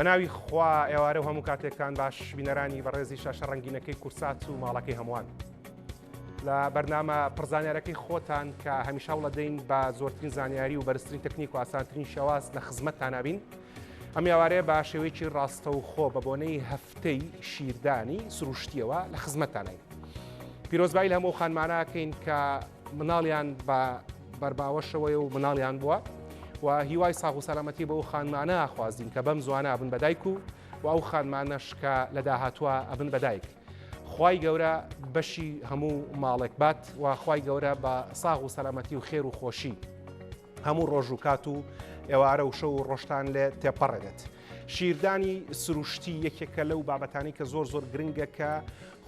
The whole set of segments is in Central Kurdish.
بە ناوی خوا ئێوارە و هەموو کاتێکتان باش بینەرانی بەڕێزی شاشە ڕەنگینەکەی کورسات و ماڵەکەی هەمووان. لە بەرنامە پڕزانیارەکەی خۆتان کە هەمیشە هەوڵەدەین بە زۆرترین زانیاری و بەرزترین تەکنیک و ئاسانترین شێواز لە خزمەتتان بین. ئەم ئێوارەیە بە شێوەیەکی ڕاستەوخۆ بە بۆنەی هەفتەی شیردانی سروشتیەوە لە خزمەتتانین. پیرۆزبایی لە هەموو خانمانەکەین کە مناڵیان بە بەرباوەشەوەیە و مناڵیان بووە و هیوای ساغ و سەلامەتی بەو خانمانە خوازین کە بەم زوانە ئەبن بە دایک و و ئەو خانمانەش کە لە داهاتووە ئەبن بە دایک. خوای گەورە بەشی هەموو ماڵێک بات و خوای گەورە بە ساغ و سەلامەتی و خێر و خۆشی هەموو ڕۆژ و کات و ئێوارە و شەو و ڕۆژتان لێ تێپەڕێنێت. شیردانی سروشتی یەکێکە لەو بابەتانی کە زۆر زۆر گرنگە کە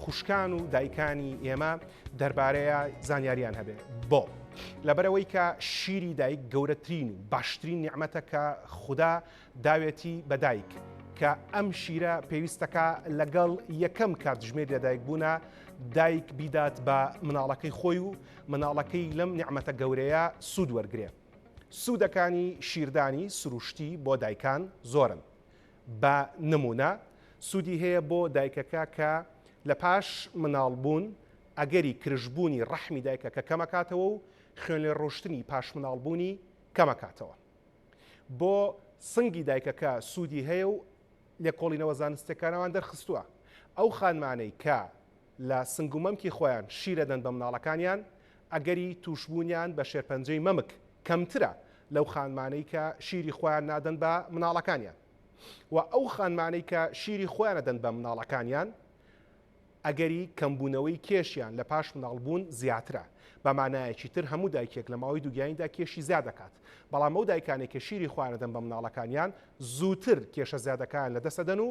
خوشکان و دایکانی ئێمە دەربارەیە زانیاریان هەبێ بۆ لەبەرەوەی کە شیری دایک گەورەترین و باشترین نیعمەتە کە خودا داوێتی بە دایک کە ئەم شیرە پێویستەکە لەگەڵ یەکەم کاتژمێر لەدایکبوونە دایک بیدات بە مناڵەکەی خۆی و مناڵەکەی لەم نیعمەتە گەورەیە سوود وەرگێ. سوودەکانی شیردانی سروشتی بۆ دایکان زۆرن بە نموونە سوودی هەیە بۆ دایکەکە کە لە پاش مناڵبوون ئەگەری کرژبوونی ڕەحمی دایکەکە کەمەکاتەوە و خوێنلێڕۆشتنی پاش مناڵبوونی کەمەکاتەوە. بۆ سنگی دایکەکە سوودی هەیە و لێکۆڵینەوە زانستیەکانەوان دەرخستووە ئەو خانمانەی کە لە سنگ و مەمکی خۆیان شیرەدەن بە مناڵەکانیان ئەگەری تووشبوونیان بە شێرپەنجەی مەمک کەمترە لەو خانمانەی کە شیری خۆیان نادەن بە مناڵەکانیان و ئەو خانمانەی کە شیری خۆیان ئەدەن بە مناڵەکانیان ئەگەری کەمبوونەوەی کێشیان لە پاش مناڵبوون زیاترە، بە مانایەکی تر هەموو دایکێک لە ماوەی دووگیانیدا کێشی زیاد دەکات، بەڵام ئەو دایکانەی کە شیری خۆیان ئەدەن بە مناڵەکانیان زووتر کێشە زیادەکایان لەدەست ئەدەن و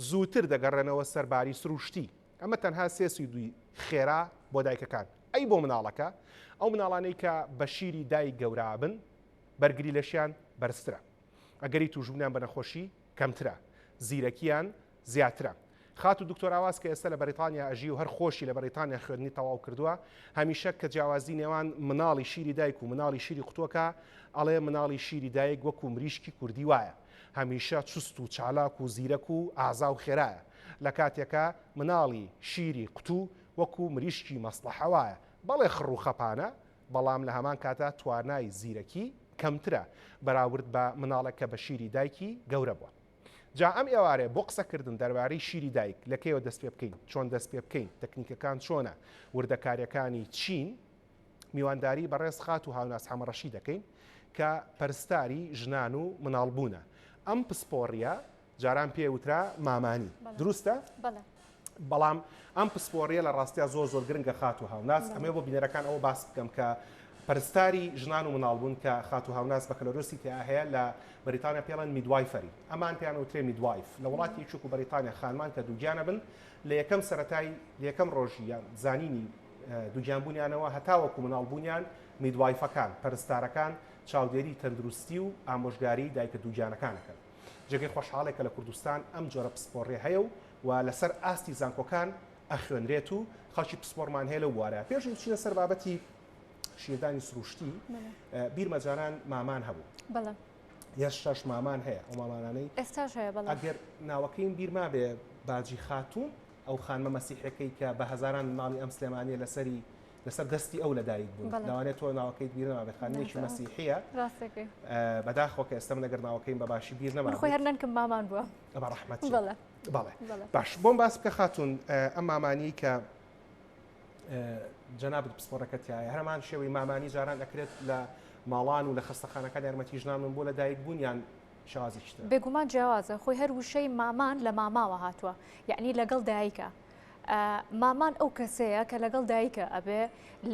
زووتر دەگەڕێنەوە سەر باری سروشتی. ئەمە تەنها سێ سوودی خێرا بۆ دایکەکان. ئەی بۆ مناڵەکە؟ ئەو مناڵانەی کە بە شیری دایک گەورە ئەبن بەرگری لەشیان بەرزترە، ئەگەری تووشبوونیان بە نەخۆشی کەمترە، زیرەکییان زیاترە. خاتوو دکتۆر ئاواز کە ئێستا لە بەریتانیا ئەژی و هەر خۆشی لە بەریتانیا خوێندنی تەواو کردووە، هەمیشە کە جیاوازی نێوان مناڵی شیری دایک و مناڵی شیری قوتووەکە ئەڵێ مناڵی شیری دایک وەکو مریشکی کوردی وایە هەمیشە چوست و چالاک و زیرەک و ئازا و خێرایە لە کاتێکا مناڵی شیری قوتوو وەکو مریشکی مەسڵەحە وایە بەڵێ خڕ و خەپانە بەڵام لە هەمان کاتا توانای زیرەکی کەمترە بەراورد بە مناڵێک کە بە شیری دایکی گەورە بووە. جا ئەم ئێوارەیە بۆ قسەکردن دەربارەی شیری دایک، لە کەیەوە دەست پێ بکەین، چۆن دەست پێ بکەین، تەکنیکەکان چۆنە، وردەکارییەکانی چین، میوانداری بەڕێز خاتوو هاوناس حەمەڕەشی دەکەین کە پەرستاری ژنان و مناڵبوونە. ئەم پسپۆڕییە جاران پێ وترا مامانی، دروستە؟ بەڵێ. بەڵام ئەم پسپۆڕیە لە ڕاستیا زۆر زۆر گرنگە خاتوو هاوناس، ئەمەوێ بۆ بینەرەکان ئەوە باس بکەم کە پەرستاری ژنان و مناڵ بوون کە خاتوو هاوناس بەکەلۆریۆسی تیا هەیە لە بەریتانیا پێڵێن midwifery ئەمان پێیان وترێ midwife لە وڵاتی یەکێک و بەریتانیا خانمان کە دووگیانە بن لە یەکەم سەرەتای لە یەکەم ڕۆژی یان زانینی دووگیان بوونیانەوە هەتاوەکو مناڵ بوونیان midwife ەکان پەرستارەکان چاودێری تەندروستی و ئامۆژگاری دایکە دووگیانەکان ئەکەن. جێگەی خۆشحاڵیە کە لە کوردستان ئەم جۆرە پسپۆڕیە هەیە و و لەسەر ئاستی زانکۆکان ئەخوێنرێت و خەڵکی پسپۆڕمان هەیە لەو بوارە. پێش ئەوەی بچینە سەر بابەتی شیردانی سروشتی بیرمە جاران مامان هەبوو. بەڵێ. ئێستاش مامان هەیە ئەو مامانانەی ئێستاش هەیە بەڵێ. ئەگەر ناوەکەیم بیر مابێ باجی خاتوون ئەو خانمە مەسیحەکەی کە بە هەزاران مناڵی ئەم سلێمانیە لەسەری لەسەر دەستی ئەو لەدایک بوون لەوانەیە تۆ ناوەکەیت بیر نەمابێت خانمێکی مەسیحیە بەداخەوە کە ئێستا من ئەگەر ناوەکەیم بە باشی بیر نەمابێت خۆی هەر نەنکم مامان بووە بە ڕەحمەت بەڵێ بەڵێ باش بۆم باس بکە خاتون ئەم مامانی کە جەنابت پسپۆڕەکە تایە هەرمان شێوەی مامانی جاران ئەکرێت لە ماڵان و لە خەستەخانەکان یارمەتی ژنان من بۆ لە دایک بوون یان شێوازێکی ترە بێگومان جیاوازە خۆی هەر وشەی مامان لە ماماوە هاتووە یعنی لەگەڵ دایکە مامان ئەو کەسەیە کە لەگەڵ دایکە ئەبێ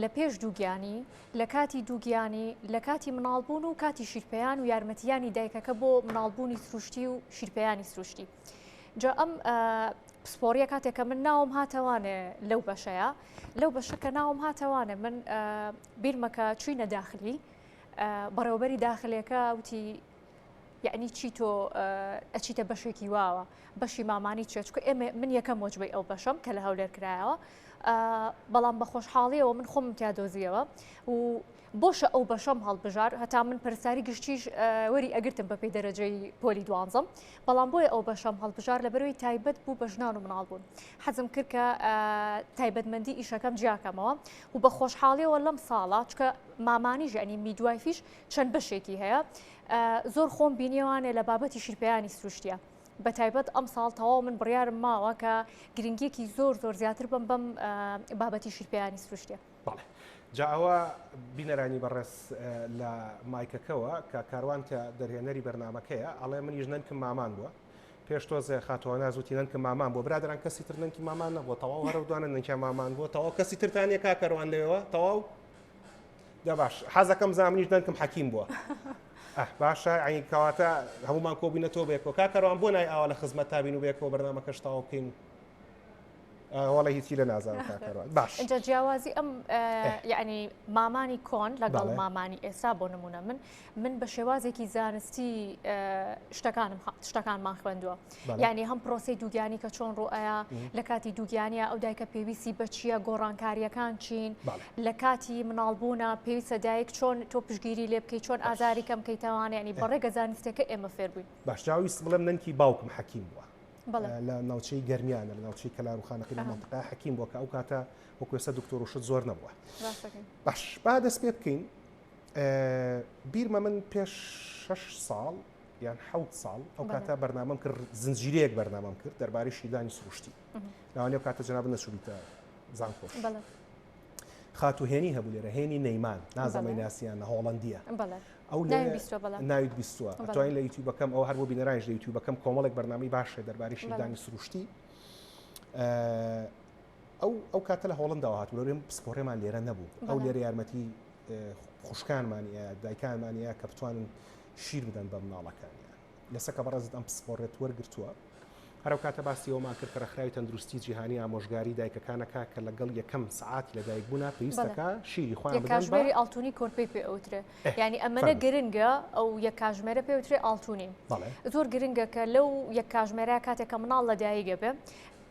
لە پێش دووگیانی، لە کاتی دووگیانی، لە کاتی مناڵبوون و کاتی شیرپیان و یارمەتیانی دایکەکە بۆ مناڵبوونی سروشتی و شیرپیانی سروشتی. جا ئەم پسپۆڕیە کاتێک کە من ناوم هاتەوانێ لەو بەشەیە لەو بەشە کە ناوم هاتەوانێ من بیرمەکە چوینە داخلی بەڕێوەبەری داخلێکە وتی یەعنی چی تۆ ئەچیتە بەشێکی واوە بەشی مامانی چیە چونکە ئێمە من یەکەم وەجبەی ئەو بەشەم کە لە هەولێر کرایەوە. بەڵام بە خۆشحاڵیەوە من خۆمم تیا دۆزیەوە و بۆشە ئەو بەشەم هەڵبژار هەتا من پەرستاری گشتیش وەری ئەگرتم بە پێی دەرەجەی پۆلی دوانزەم بەڵام بۆیە ئەو بەشەم هەڵبژار لەبەرەوەی تایبەت بوو بە ژنان و مناڵ بوون حەزم کرد کە تایبەتمەندی ئیشەکەم جیاکەمەوە و بە خۆشحاڵیەوە لەم ساڵە چکە مامانیش ینی midwife یش چەند بەشێکی هەیە زۆر خۆم بینیوانێ لە بابەتی شیرپیانی سروشتیە بە تایبەت ئەمساڵ تەواو من بڕیارم ماوە کە گرنگیەکی زۆر زۆر زیاتر بم بەم بابەتی شیرپیانی سروشتیە. بەڵێ جا ئەوە بینەرانی بەڕێز لە مایکەکەوە کە کاروان کە دەرهێنەری بەرنمەکەیە ئەڵێ منیش نەنکم مامان بووە پێش تۆزێ خاتواناز وتی نەنکم مامان بووە برادران کەسی تر نەنکی مامان نەبووە تەواو هەرە دوانە نەنکیا مامان بووە تەواو کەسی ترتانە کاکەروان لەوێوە تەواو دە باش حەزەکەم زامنیش دەنکم حەکیم بووە باشە عین کەواتە هەمومان کۆبووینەتەوە بێکەوە کاکەروان بۆ نای ئاوا لە خزمەت تابین و بێکەوە بەرنمەکەش تەواو بکەین وەڵی هیچی لە نازانم کاکەروان باش اینجا جیاوازی ئەم یعنی مامانی کۆن لەگەڵ مامانی ئێستا بۆ نمونە من من بە شێوازێکی زانستی شتەکانم شتەکانمان خوێندووە یعنی هەم پرۆسی دووگیانی کە چۆن ڕوئەیە لە کاتی دووگیانە ئەو دایکە پێویستی بە چییە گۆڕانکاریەکان چین لە کاتی مناڵبوونە پێویستە دایک چۆن تۆ پشگیری لێ بکەیت چۆن ئازاری کەم کەیتەوانە ینی بەڕێگە زانستەکە ئێمە فێر بووین باش جاویست بڵێم نەنکی باوکم حەکیم بووە لە ناوچەی گەرمیانە لە ناوچەی کەلار و خانەقی لە مەنتقە حەکیم بووە کە ئەو کاتە وەکو ئێستا دکتۆر و شت زۆر نەبووە باش با دەست پێ بکەین بیرمە من پێش شش ساڵ یان حوت ساڵ ئەو کاتە بەرنامەم کرد زنجیرەیەک بەرنامەم کرد دەربارەی شیردانی سروشتی لەوانەیە ئەو کاتە جەناب نەچووبیتە زانکۆش خاتوو هێنی هەبوو لێرە هێنی نەیمان نازانم ناسیان نە هۆڵندیە ئەو ناویت بیستوە ئەتوانین لە یوتیوبەکەم ئەو هەر بۆ بینەرانیش لە یوتیوبەکەم کۆمەڵێک بەرنامەی باشە دەربارەی شیردانی سروشتی ئەو ئەو کاتە لە هۆڵنداوە هاتوو لەورێم پسپۆڕێمان لێرە نەبوو ئەو لێرە یارمەتی خوشکانمان دایکانمان یا کە بتوانن شیر بدەن بە مناڵەکانیان لەسە کە بەڕێزت ئەم پسپۆڕێت وەرگرتووە هەر ئەو کاتە باسی ئەوەمان کرد کە ڕێکخراوی تەندروستی جیهانی ئامۆژگاری دایکەکان ئەکا کە لەگەڵ یەکەم سەعاتی لەدایکبوونا پێویست بەڵێ. ئەکا شیری خۆیان یەک بدەن بە کاژمێری ئاڵتونی کۆرپەی پێ ئەوترێ ئێ یانی ئەمەنە فەرموو. گرنگە ئەو یەک کاژمێرە پێ وترێ ئاڵتونی بەڵێ. زۆر گرنگە کە لەو یەک کاژمێرە کاتێک کە مناڵ لەدایک ئەبێ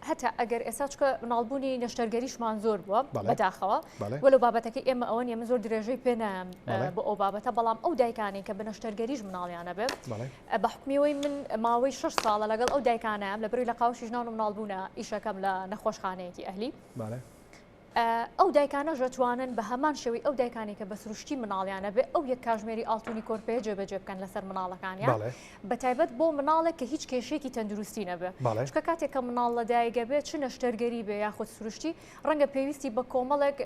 هەتا ئەگەر ئێستا چکە مناڵبوونی نەشتەرگەریشمان زۆر بووە بەداخەوە وەلو بابەتەکەی ئێمە ئەوە نیە من زۆر درێژەی پێ نایەم بۆ ئەو بابەتە بەڵام ئەو دایکانەی کە بە نەشتەرگەریش مناڵیانە بێ بە حکمیەوەی من ماوەی شش ساڵە لەگەڵ ئەو دایکانەیان لە بەروی لە قاوشی ژنان و مناڵبوونە ئیشەکەم لە نەخۆشخانەیەکی ئەهلی. ئەو دایکانەش دەتوانن بە هەمان شێوەی ئەو دایکانەی کە بە سروشتی مناڵیانە بێ ئەو یەک کاژمێری ئاڵتونی کۆرپەیە جێبەجێ بکەن لەسەر مناڵەکانیان بە تایبەت بۆ مناڵێک کە هیچ کێشەیەکی تەندروستی نەبێ چونکە کاتێک کە مناڵ لە دایکە بێ چ نەشتەرگەری بێ یاخود سروشتی ڕەنگە پێویستی بە کۆمەڵێک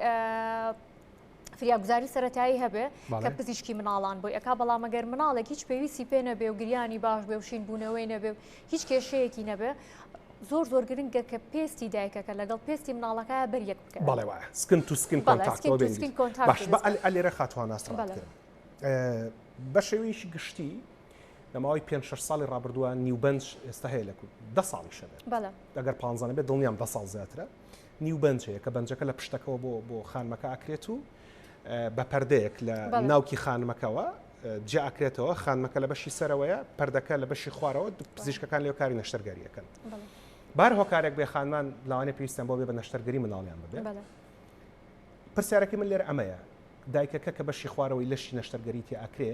فریاگوزاری سەتایی هەبێ کە پزیشکی مناڵان بۆی ئەک بەڵام ئەگەر مناڵێک هیچ پێویستی پێ نەبێ و گریانی باش بێ و شین بوونەوەی نەبێ و هیچ کێشەیەکی نەبێ زۆر زۆر گرنگە کە پێستی دایکەکە لەگەڵ پێستی مناڵەکە بەر یەک بکەوێت. بەڵێ وایە skin to skin contact باش بە ئەلێرە خاتووان ناسڕات بکەن بە شێوەیەکی گشتی لە ماوەی پێ شش ساڵی ڕابردووە نیوبەنج ئێستا هەیە لە کورد دە ساڵیشە بێت ئەگەر پ بێت دڵنیام دە ساڵ زیاترە نیوبەنج هەیە کە بەنجەکە لە پشتەکەەوە بۆ بۆ خانمەکە ئەکرێت و بە پەردەیەک لە ناوکی خانمەکەوە جیا ئەکرێتەوە خانمەکە لە بەشی سەرەوەیە پەردەکە لە بەشی خوارەوە پزیشکەکان لێو کاری نەشتەرگەریەکەن بار هۆکارێک بێ خانمان لاوانێ پێویستیان بۆ بێ بە نەشتەرگەری مناڵیان ببێ پرسیارەکەی من لێرە ئەمەیە دایکەکە کە بەشی خوارەوەی لەشی نەشتەرگەری تێ ئەکرێ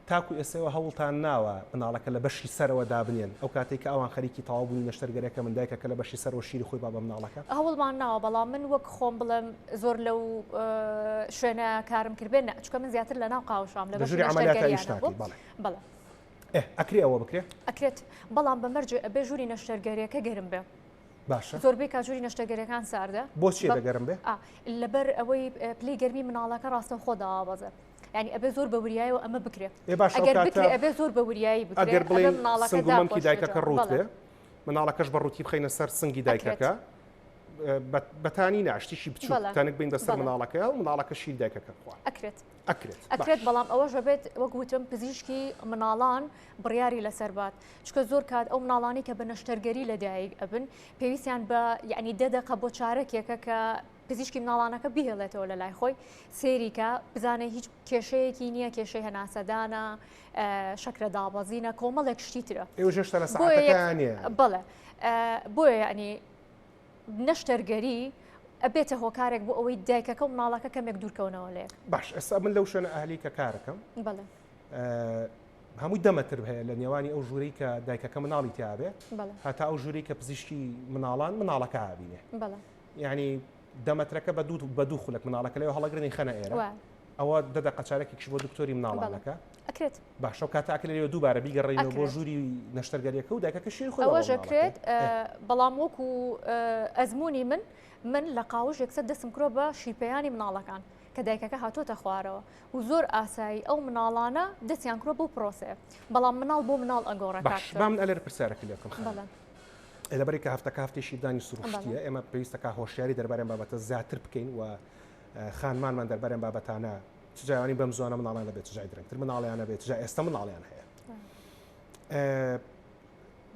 تاکو ئێسەوە هەوڵتان ناوە مناڵەکە لە بەشی سەرەوە دابنێن ئەو کاتێک کە ئەوان خەریکی تەواو بوونی نەشتەرگەرەکە من دایکەکە لە بەشی سەرەوە شیری خۆی با بە مناڵەکە هەوڵمان ناوە بەڵام من وەک خۆم بڵێم زۆر لەو شوێنە کارم کردبێ نا چونکە من زیاتر لە ناو قاوشام لە بەشی نەشتەرگەریانە بووم بەڵێ ئەکرێ ئەوە بکرێ؟ ئەکرێت بەڵام بە مەرجێ ئەبێ ژووری نەشتەرگەریەکە گەرم بێ. باشە زۆربەی کات ژووری نەشتەرگەریەکان ساردە. بۆچی ئەبێ گەرم بێ؟ لەبەر ئەوەی پلەی گەرمی مناڵەکە ڕاستەوخۆ داوابەزێ. یعنی ئەبێ زۆر بە وریایەوە ئەمە بکرێ. ئێ باشە ئەگەر بکرێ ئەبێ زۆر بە وریایی بکرێ. ئەگەر بڵێین سنگ و مەمکی دایکەکە ڕووت بێ مناڵەکەش بە ڕووتی بخەینە سەر سنگی دایکەکە بەتانی نا شتیشی بچووک تەنک بین بەسەر مناڵەکە و مناڵەکە شیر دایکەکە بخوا. ئەکرێت. ئەکرێت ئەکرێت بەڵام ئەوەش ئەبێت وەک وتم پزیشکی مناڵان بڕیاری لەسەر بات چونکە زۆر کات ئەو مناڵانی کە بە نەشتەرگەری لەدایک ئەبن پێویستیان بە یعنی دە دەقە بۆ چارەکێکە کە پزیشکی مناڵانەکە بهێڵێتەوە لە لای خۆی سێریکە بزانێ هیچ کێشەیەکی نییە کێشەی هەناسەدانە شەکرە دابەزینە کۆمەڵێک شتی ترە ئێوە هێشتا لە سەعاتەکەیان نییە بەڵێ بۆیە یعنی نەشتەرگەری. ئەبێتە هۆکارێک بۆ ئەوەی دایکەکە و مناڵەکە کەمێک دوورکەونەوە لە یەک. باش ئێستا من لەو شوێنە ئەهلی کە کارەکەم بەڵێ. هەمووی دە مەتر هەیە لە نێوانی ئەو ژوورەی کە دایکەکە مناڵی تیاابێ هەتا ئەو ژووری کە پزیشکی مناڵان مناڵەکە ئابینێ یعنی دە مەترەکە بە دوو بە دوو خولک مناڵەکە لەوێ هەڵەگرنی خەنە ئێرە ئەوە دە دەقە چارەکێکش بۆ دکتۆری مناڵانەکە ئەکرێت باشە و کاتاکە لەوێ دووبارە بیگەڕێنەوە بۆ ژووری نەشتەرگەریەکە و دایکەکە شیر خۆی ئەوەش ئەکرێت بەڵام وەکو ئەزمموی من من لە قاوش یەکسەر دەستم کرۆ بە شیرپیانی مناڵەکان کە دایکەکە هاتۆتە خوارەوە و زۆر ئاسایی ئەو مناڵانە دەستیان کرۆ بۆ پرۆسەیە بەڵام مناڵ بۆ مناڵ ئەگۆڕە باش با من ئەلێر پرسیارەکە لێ بکەم خانم. لەبەری کە هەفتەکە هەفتەی شیردانی سروشتیە ئێمە پێویستەکە هۆشیاری دەربارەی ئەم بابەتە زیاتر بکەین و خانمانمان دەربارەی ئەم بابەتانە چ جایانی بەم زوانە مناڵیان دەبێت چ جای درەنگتر مناڵیان هەبێت چ جای ئێستا مناڵیان هەیە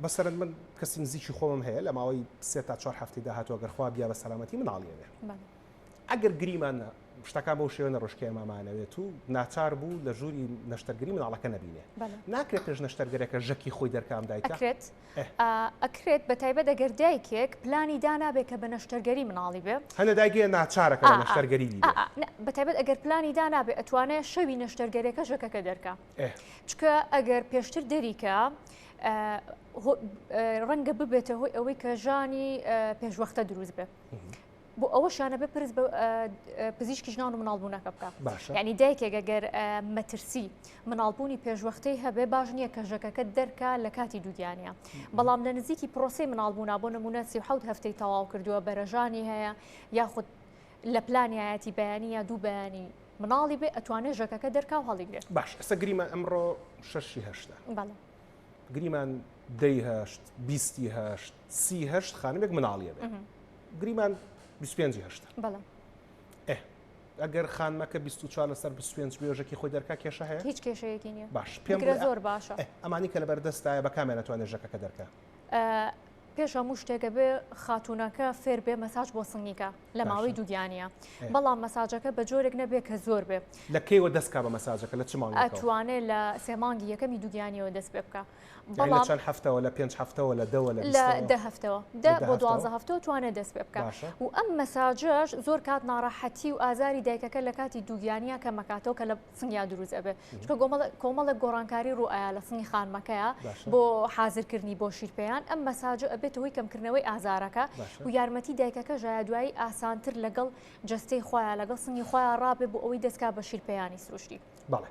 بەسەرەن من کەسی نزیکی خۆمم هەیە لە ماوەی سێ تا چوار هەفتەی داهاتوە گەر خوا بیا بە سەلامەتی مناڵی ئەبێ ئەگەر گریمان شتەکان بەو شێوە نەڕۆشت کە ئێمەمانەوێت و ناچار بوو لە ژووری نەشتەرگەری مناڵەکە نەبینێ ناکرێت پێش نەشتەرگەرەکە ژەکی خۆی دەرکام دایکە ئەکرێت ئەکرێت بە تایبەت ئەگەر دایکێک پلانی دانابێ کە بە نەشتەرگەری مناڵی بێ هەنە دایکێ ناچارەکە بە نەشتەرگەری بە تایبەت ئەگەر پلانی دانابێ ئەتوانێت شەوی نەشتەرگەرەکە ژەکەکە دەرکا چکە ئەگەر پێشتر دەریکە ڕەنگە ببێتە هۆی ئەوەی کە ژانی پێشوەختە دروست بێ. بۆ ئەوەشیان ئەبێ پرس بە پزیشکی ژنان و مناڵبوونەکە بکە باشە یعنی دایکێک ئەگەر مەترسی مناڵبوونی پێشوەختەی هەبێ باش نییە کە ژەکەکە دەرکا لە کاتی دووگیانە بەڵام لە نزیکی پرۆسی مناڵبوونا بۆ نمونە 37 هەفتەی تەواو کردووە بەرەژانی هەیە یاخود لە پلانیایەتی بەیانی یا دوو بەیانی مناڵی بێ ئەتوانێت ژەکەکە دەرکا و هەڵیگرێت باش ئێستا گریمان ئەمڕۆ شەشی هەشتە بەڵێ گریمان دەی هەشت بیستی هەشت سی هەشت خانمێک مناڵیە بێ گریمان 25 هەشتە بەڵێ ئێ ئەگەر خانمەکە 24 لەسەر 25 بێژەکی خۆی دەرکا کێشە هەیە هیچ کێشەیەکی نییە باش پێم بگرە زۆر باشە ئەمانی کە لەبەردەستایە بە کامیان ئەتوانێت ژەکەکە دەرکا پێش هەموو شتێکە بێ خاتوونەکە فێر بێ مەساج بۆ سنگیکە لە ماوەی دووگیانە بەڵام مەساجەکە بە جۆرێک نەبێ کە زۆر بێ لە کەیوە دەستکا بە مەساجەکە لە چ مانگێکەوە؟ ئەتوانێ لە سێ مانگی یەکەمی دووگیانیەوە دەست پێ بکا یانی لە چەند هەفتەوە لە پێنج هەفتەوە لە دەوە لە لە دە هەفتەوە دە بۆ دوازدە هەفتەوە توانێت دەست پێ بکە و ئەم مەساجەش زۆر کات ناڕەحەتی و ئازاری دایکەکە لە کاتی دووگیانە کەمەکاتەوە کە لە سنگیا دروست ئەبێ چکە کۆمەڵێک گۆڕانکاری ڕوئیا لە سنگی خانمەکەیە بۆ حازرکردنی بۆ شیرپیان ئەم مەساجە ئەبێت هۆی کەمکردنەوەی ئازارەکە و یارمەتی دایکەکە ژایە دوایی ئاسانتر لەگەڵ جستەی خۆیان لەگەڵ سنگی خۆیان ڕابێ بۆ ئەوەی دەستکا بە شیرپیانی سروشتی. بەڵێ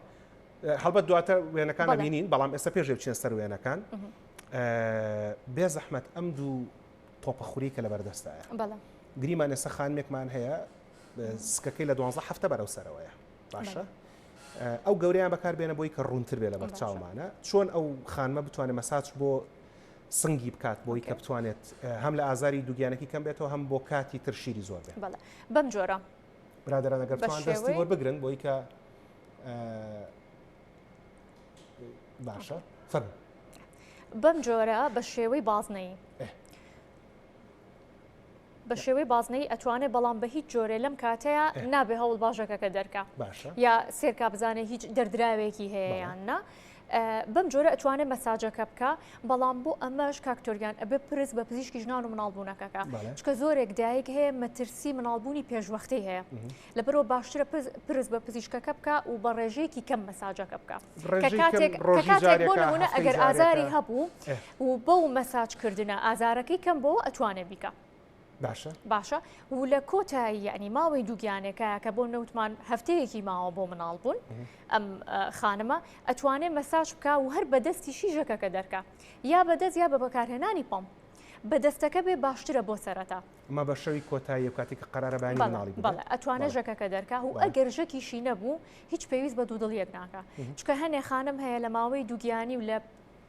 هەڵبەت دواتر وێنەکان بینین بەڵام ئێستا پێش بچینە سەر وێنەکان بێ زەحمەت ئەم دوو تۆپە خوری کە لە بەردەستایە گریمان ئێستا خانمێکمان هەیە سکەکەی لە دوانزە هەفتە بەرەو سەرەوەیە باشە ئەو گەورەیان بەکار بێنە بۆی کە ڕوونتر بێ لە بەرچاومانە چۆن ئەو خانمە بتوانێت مەساج بۆ سنگی بکات بۆی کە بتوانێت هەم لە ئازاری دووگیانەکی کەم بێتەوە هەم بۆ کاتی تر شیری زۆر بێ بەم جۆرە برادران ئەگەر توان دەستی وەربگرن بۆی کە باشە فەرموو بەم جۆرە بە شێوەی بازنەیی بە شێوەی بازنەی ئەتوانێت بەڵام بە هیچ جۆرێ لەم کاتەیە نابێ هەوڵ باژەکەکە دەرکە یا سێرکا بزانێ هیچ دەردراوێکی هەیە یان نا. بەم جۆرە ئەتوانێت مەساجەکە بکە بەڵام بۆ ئەمەش کاکتۆریان ئەبێ پرس بە پزیشکی ژنان و مناڵبوونەکەکە چکە زۆرێک دایک هەیە مەترسی مناڵبوونی پێشوەختەی هەیە لەبەرەوە باشترە پرس بە پزیشکەکە بکە و بە ڕێژەیەکی کەم مەساجەکە بکە کە کاتێک کاتێک بۆ نمونە ئەگەر ئازاری هەبوو و بەو مەساجکردنە ئازارەکەی کەم بۆ ئەتوانێت بیکە. باشە باشە و لە کۆتایی یعنی ماوەی دووگیانێکە کە بۆ نەوتمان هەفتەیەکی ماوە بۆ مناڵ بوون ئەم خانمە ئەتوانێ مەساج بکە و هەر بەدەستی شیژەکەکە دەرکە یا بەدەست یا بە بەکارهێنانی پەمپ بەدەستەکە بێ باشترە بۆ سەرەتا. ئەمە بە شەوی کۆتاییە کاتێک کە قەرارە بەیانی مناڵی ببێت. بەڵێ ئەتوانێ ژەکەکە دەرکا و ئەگەر ژەکیشی نەبوو هیچ پێویست بە دوودڵیەک ناکا چونکە هەنێ خانم هەیە لە ماوەی دووگیانی و لە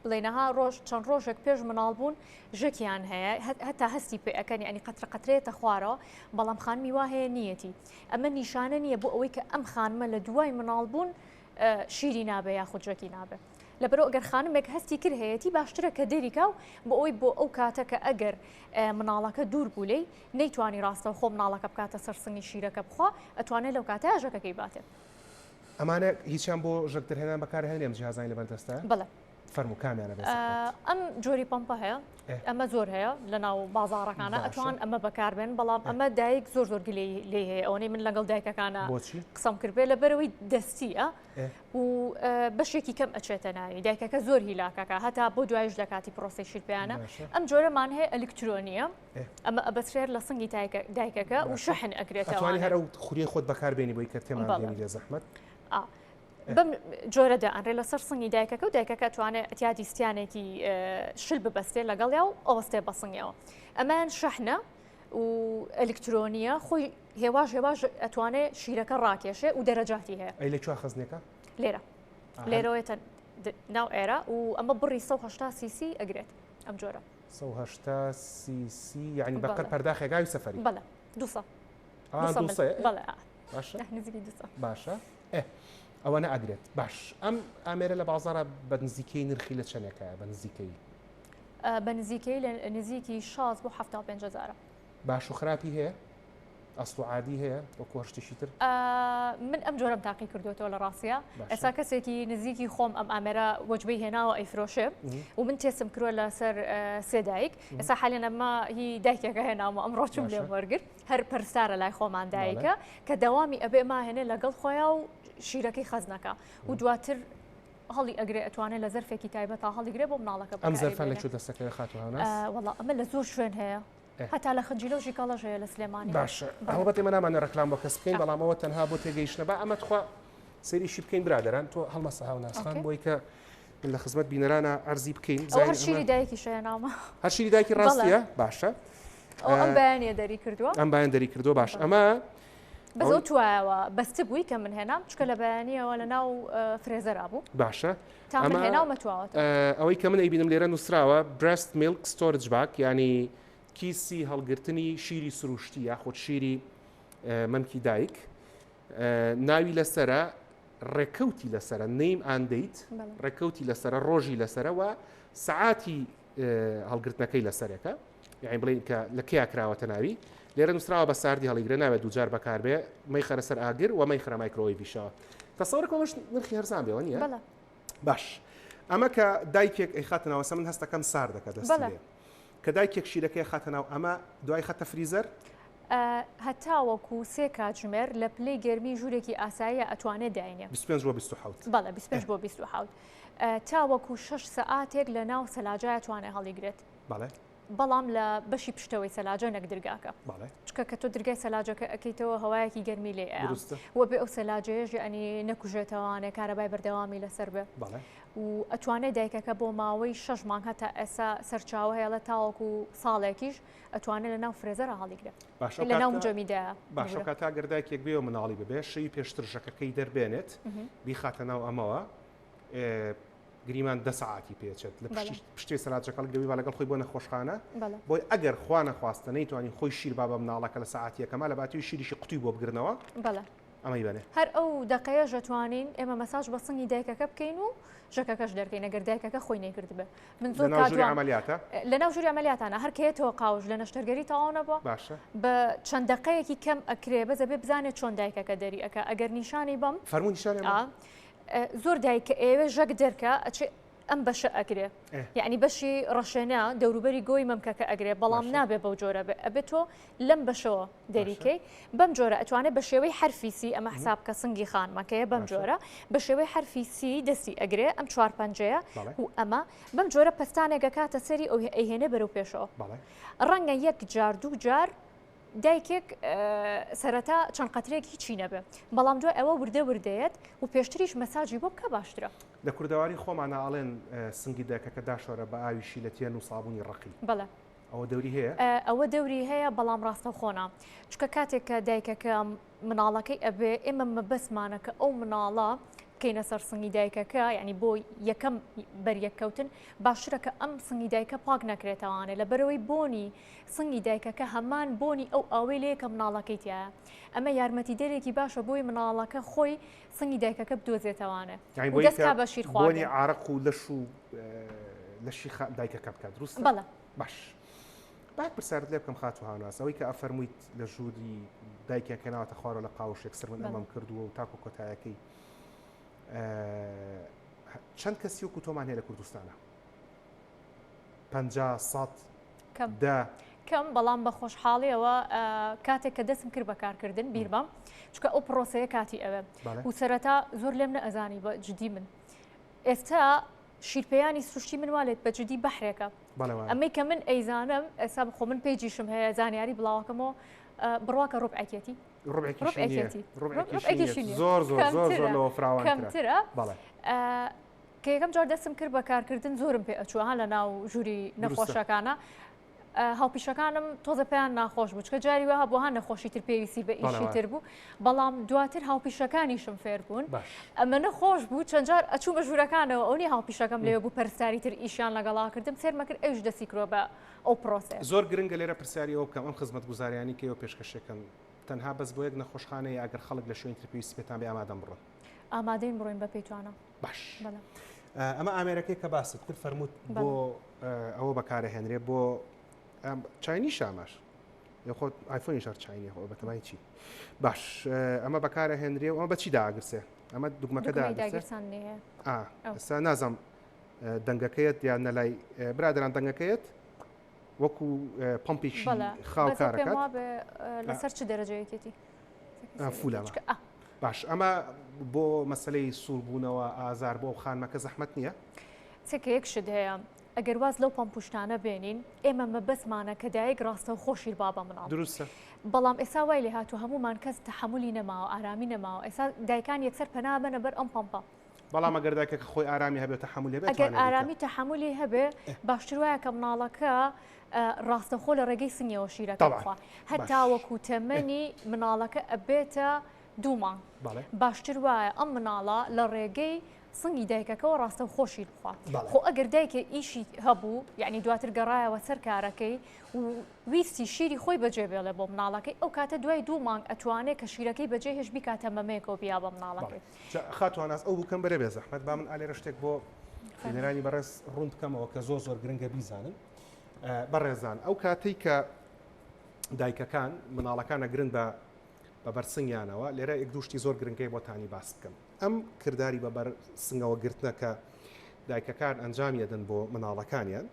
بڵێنەها ڕۆژ چەند ڕۆژێک پێش مناڵ بوون ژەکیان هەیە هەتا هەستی پێ ئەکەن یعنی قەترە قەترێتە خوارەوە بەڵام خانمی وا هەیە نیەتی ئەمە نیشانە نییە بۆ ئەوەی کە ئەم خانمە لە دوای مناڵ بوون شیری نابێ یاخود ژەکی نابێ. لەبەرئەوە ئەگەر خانمێک هەستی کرد هەیەتی باشترە کە دەریکا و بۆ ئەوەی بۆ ئەو کاتە کە ئەگەر مناڵەکە دوور بوو لێی نەیتوانی ڕاستەوخۆ مناڵەکە بکاتە سەر سنگی شیرەکە بخوا ئەتوانێت لەو کاتە ژەکەکەی باتێ. ئەمانە هیچیان بۆ ژەک دەرهێنان بەکارهێنرێن ئەم جیهازانەی لەبەردەستە؟ بەڵێ. فەرموو کامیانە بێ زەحمەت؟ ئەم جۆری پەمپە هەیە ئەمە زۆر هەیە لە ناو بازاڕەکانە ئەتوان ئەمە بەکاربێن بەڵام ئەمە دایک زۆر زۆر گلەی لێ هەیە ئەوەی من لەگەڵ دایکەکانە قسەم کردبێ لە بەرەوەی دەستیە و بەشێکی کەم ئەچێتە ناوی دایکەکە زۆر هیلاکەکە هەتا بۆ دوایش لە کاتی پرۆسی شیرپیانە ئەم جۆرەمان هەیە ئەلکترۆنیە ئەمە ئەبەسرێت لە سنگی دایکەکە و شەحن ئەکرێتەوە هەر ئەو خوریە خۆت بەکاربێنی بۆی کە تێمان بێنی لێ زەحمەت. بەم جۆرە دائەنرێ لەسەر سنگی دایکەکە و دایکەکە توانێت ئەتیادی ستیانێکی شل ببەستێ لەگەڵیا و ئەوەستێ بە سنگەوە ئەمان شەحنە و ئەلکترۆنیە خۆی هێواش هێواش ئەتوانێ شیرەکە ڕاکێشێ و دەرەجاتی هەیە ئەی لە کوێ خەزنێکە لێرە لێرەوەێتە ناو ئێرە و ئەمە بڕی 180 سیسی ئەگرێت ئەم جۆرە 180 سیسی یعنی بەقەر پەرداخێک ئاوی سەفەری بەڵێ 200 بەڵێ باشە باشە ئەوە نەئەگرێت باش ئەم ئامێرە لە بازارە بە نزیکەی نرخی لە چەندێکە بە نزیکەی بە نزیکەی لە نزیکی 6 بۆ 75 هزارە باش و خراپی هەیە ئەسڵ و عادی هەیە وەکو شتێکی تر من ئەم جۆرەم تاقی کردوێتەوە لە ڕاستە ئێستا کەسێکی نزیکی خۆم ئەم ئامێرە وەجبەی هێناوە ئەیفرۆشێ و من تێسم کرووە لەسەر سێ دایک ئێستا حالێن ئەمە هی دایکێکە هێناوە ئەمڕۆ چوم لێم وەرگرت هەر پەرستارە لای خۆمان دایکە کە دەوامی ئەبێ ماهێنێ لەگەڵ خۆیان و شیرەکەی خەزنەکە و دواتر هەڵی ئەگرێ ئەتوانێت لە زەرفێکی تایبەت تا هەڵیگرێ بۆ مناڵەکە ئەم زەرفە لە کوێ دەستەکەوێ خاتوو هاوناس؟ وەڵا ئەمە لە زۆر شوێن هەیە هەتا لە خنجیلە و ژیکەڵەش هەیە لە سلێمانی. باشە هەڵبەت ئێمە نامانێ ڕێکلام بۆ کەس بکەین بەڵام ئەوە تەنها بۆ تێگەیشتنە با ئەمە تخوا سەیریشی بکەین برادەران تۆ هەڵمەسە هاوناس خان بۆی کە من لە خزمەت بینەرانە عەرزی بکەین هەر شیری دایکی شەیە ناومە هەر شیری دایکی ڕاستیە باشە ئەم بەیانە دەری کردووە ئەم بەیان دەری کردووە باش ئەمە بەس ئەو توایەوە بەست بووی کە من هێنام چکە لە بەیانیەوە لە ناو freezer ا بوو باشە ئەوەی کە من ئەیبینم لێرە نووسراوە breast milk storage bag ینی کیسی هەڵگرتنی شیری سروشتی یاخود شیری مەمکی دایک ناوی لەسرە ڕێکەوتی لەسرە name and date ڕێکەوتی لەسرە ڕۆژی لەسرە و سعاتی هەڵگرتنەکەی لەسەرێکە یعنی بڵین کە لە کیا کراوەتە ناوی لێرە نووسراوە بە ساردی هەڵیگرە ناوێت دووجار بەکاربێ مەیخەرە سەر ئاگر و مەیخەرە مایکرۆوەیڤیشەوە تەسەورە کۆمەش نرخی هەرزان بێەوە نییە باش ئەمە کە دایکێک ئەیخاتە ناوەسە من هەستەکەم سار دەکات دەست کە دایکێک شیرەکەی خاتە ناو ئەمە دوای خەتە freezer هەتاوەکو سێ کاتژمێر لە پلەی گەرمی ژوورێکی ئاساییە ئەتوانێ داینێ. 25 بۆ 27. بەڵێ 25 بۆ 27. تاوەکو شەش سەعاتێک لە ناو سەلاجە ئەتوانێ هەڵیگرێت. بەڵێ. بەڵام لە بەشی پشتەوەی سەلاجە نەک درگاکە. بەڵێ. چونکە کە تۆ درگای سەلاجەکە ئەکەیتەوە هەوایەکی گەرمی لێ ئەیا. دروستە. وە بێ ئەو سەلاجەیەش یەعنی نەکوژێتەوانێ کارەبای بەردەوامی لەسەر بێ. بەڵێ. و ئەتوانێ دایکەکە بۆ ماوەی شەش مانگ هەتا ئێسا سەرچاوە هەیە ئەڵێ تاوەکو ساڵێکیش ئەتوانێ لە ناو freezer ا هەڵیگرێ. باشە ئەو لە ناو کاتە مجەمیدایە. باشە ئەو ببورە. کاتە ئەگەر دایکێک بێ و مناڵی ببێ شەوی پێشتر ژەکەکەی دەربێنێت بیخاتە ناو ئەمەوە گریمان دە سەعاتی پێچێت لە پشتی سەلاجەکە هەڵگرێ با لەگەڵ خۆی بۆ نەخۆشخانە بۆی ئەگەر خوا نەخواستە نەیتوانی خۆی شیر با بە مناڵەکە لە سەعاتی یەکەما لە باتوی شیریشی قوتوی بۆ بگرنەوە ئەمەی بەنێ. هەر ئەو دەقەیەش دەتوانین ئێمە مەساج بە سنگی دایکەکە بکەین و ژەکەکەش دەرکەین ئەگەر دایکەکە خۆی نەیکردبێ من زۆر لەناو ژووری عەمەلیاتە؟ لەناو ژووری عەمەلیاتانە هەر کە یەتەوە قاوش لە نەشتەرگەری تەواو نەبووە باشە بە چەند دەقەیەکی کەم ئەکرێ بەس ئەبێ بزانێت چۆن دایکەکە دەری ئەکا ئەگەر نیشانی بەم فەرموو نیشانی بە. زۆر دایک کە ئەیەوێ ژەک دەرکا ئەچێ ئەم بەشە ئەگرێ یعنی بەشی ڕەشێنە دەوروبەری گۆی مەمکەکە ئەگرێ بەڵام نابێ بەو جۆرە بێ ئەبێت تۆ لەم بەشەوە دەریکەی بەم جۆرە ئەتوانێت بە شێوەی حرفی C ئەمە حساب کە سنگی خانمەکەیە بەم جۆرە بە شێوەی حرفی C دەستی ئەگرێ ئەم چوار پەنجەیە و ئەمە بەم جۆرە پستانێک ئەکاتە سەری ئەو ئەیهێنێ بەرەو پێشەوە ڕەنگە یەک جار دوو جار دایکێک سەرەتا چەند قەترێک هیچی نەبێ بەڵام دوای ئەوە وردە وردەیەت و پێشتریش مەساجی بۆ بکە باشترە. لە کوردەواری خۆمانا ئەڵێن سنگی دایکەکە داشۆرە بە ئاوی شیلەتێن و سابوونی ڕەقی. بەڵێ. ئەوە دەوری هەیە؟ ئەوە دەوری هەیە بەڵام ڕاستەوخۆ نا. چونکە کاتێک کە دایکەکە مناڵەکەی ئەبێ ئێمە مەبەستمانە کە ئەو مناڵە بکەینە سەر سنگی دایکەکە یعنی بۆ یەکەم بەریەککەوتن باشترە کە ئەم سنگی دایکە پاک نەکرێتەوانێ لەبەرەوەی بۆنی سنگی دایکەکە هەمان بۆنی ئەو ئاوەی لێیە کە مناڵەکەی تیایە ئەمە یارمەتیدەرێکی باشە بۆی مناڵەکە خۆی سنگی دایکەکە بدۆزێتەوانێ یعنی و بۆی دەست کە کا بە شیر خواردن. بۆنی عارەق و لەش و لەشی دایکەکە بکات دروستە؟ بەڵێ. باش با یەک پرسیارت لێ بکەم خاتوو هاوناس ئەوەی کە ئەفەرموویت لە ژووری دایکێک کە ناوەتە خوارەوە لە قاوشێک سەر من ئەمەم کردووە و تاکو کۆتایەکەی. چەند کەسی وەکو تۆمان هەیە لە کوردستانە؟ 50 سەد کەم دە کەم بەڵام بە خۆشحاڵیەوە کاتێک کە دەستم کرد بە کارکردن بیرمە چونکە ئەو پرۆسەیە کاتی ئەوێ و سەرەتا زۆر لێم نەئەزانی بە جدی من ئێستا شیرپێیانی سروشتی من والێت بە جدی بەحرێکە ئەمەی کە من ئەیزانم ئێستا بخۆ من page یشم هەیە زانیاری بڵاوەکەمەوە بڕواکە ڕوبعێکێتی ڕوبعێکێتی زۆر زۆر زۆر زۆر لەوە فراوان کەمترە کە یەکەم جار دەستم کرد بە کارکردن زۆرم پێ ئەچوو ها لە ناو ژووری نەخۆشەکانە هاوپیشەکانم تۆزە پێیان ناخۆش بوو چکە جاری وە هەبوو ها نەخۆشی تر پێویستی بە ئیشی تر بوو بەڵام دواتر هاوپیشەکانیشم فێر بوون ئەمە نەخۆش بوو چەند جار ئەچوومە ژوورەکانەوە ئەونی هاوپیشەکەم لێ بوو پەرستاری تر ئیشیان لەگەڵا کردم سێرمە کرد ئەوش دەستی کرۆ بە ئەو پرۆسێ زۆر گرنگە لێرە پرسیاری ئەوە بکەم ئەم خزمەتگوزاریانی کە ئێوە پێشکەشەکەن تەنها بەس بۆ یەک نەخۆشخانەیە ئەگەر خەڵک لە شوێنی تر پێویستی پێتان بێ ئامادەن بڕۆن؟ ئامادەین بڕۆین بە پێی توانا. باش ئەمە ئامێرەکەی کە باست کرد فەرمووت بۆ ئەوە بەکارەهێنرێ بۆ چاینی شامەش خۆ ئایفۆنی شار چاینی خۆ بەتەمای چی باش ئەمە بەکارە هێنرێ و ئەمە بەچی داگرسێ ئەمە دوگمەکە داگرسان ئێستا نازم دەنگەکەیت یان نەلای برادران دەنگەکەیت وەکو پمپێکی خاو کارەکات لەسەر چ دەرەجەیەکێتی فولە باش ئەمە بۆ مەسلەی سووربوونەوە ئازار بۆ خانمەکە زەحمت نییە؟ چکە یەک شت هەیە ئەگەر واز لەو پەمپوشتانە بێنین ئێمە مەبەستمانە کە دایک ڕاستە و خۆشیر با بە مناڵ دروستە بەڵام ئێسا وای لێ هاتوو هەمومان کەس تەحملی نەماوە ئارامی نەماوە ئێسا دایکان یەکسەر پەنا بەنە بەر ئەم پەمپە بەڵام ئەگەر دایکەکە خۆی ئارامی هەبێت تەحملی هەبێت ئەگەر ئارامی تەحملی هەبێ باشتر وایە کە مناڵەکە ڕاستەخۆ لە ڕێگەی سنگەوە شیرەکە بخوا هەتاوەکو تەمەنی مناڵەکە ئەبێتە دوو مانگ باشتر وایە ئەم مناڵە لە ڕێگەی سنگی دایکەکەەوە ڕاستەوخۆ شیر بخوا خۆ ئەگەر دایکە ئیشی هەبوو یعنی دواتر گەڕایەوە سەر کارەکەی و ویستی شیری خۆی بەجێ بێڵێ بۆ مناڵەکەی ئەو کاتە دوای دوو مانگ ئەتوانێت کە شیرەکەی بەجێ هێش بیکاتە مەمەیەکەوە بیا بە مناڵەکەی. خاتوو هەناز ئەو بکەم بەرێ بێ زەحمەت با من ئالێرە شتێک بۆ بینەرانی بەڕێز ڕوون بکەمەوە کە زۆر زۆر گرنگە بیزانن بەڕێزان ئەو کاتەی کە دایکەکان مناڵەکان ئەگرن بە بە بەرسنگیانەوە لێرە یەک دوو شتی زۆر گرنگەی بۆتانی باس بکەم ئەم کرداری بە بەر سنگەوە گرتنە کە دایکەکان ئەنجامی ئەدەن بۆ مناڵەکانیان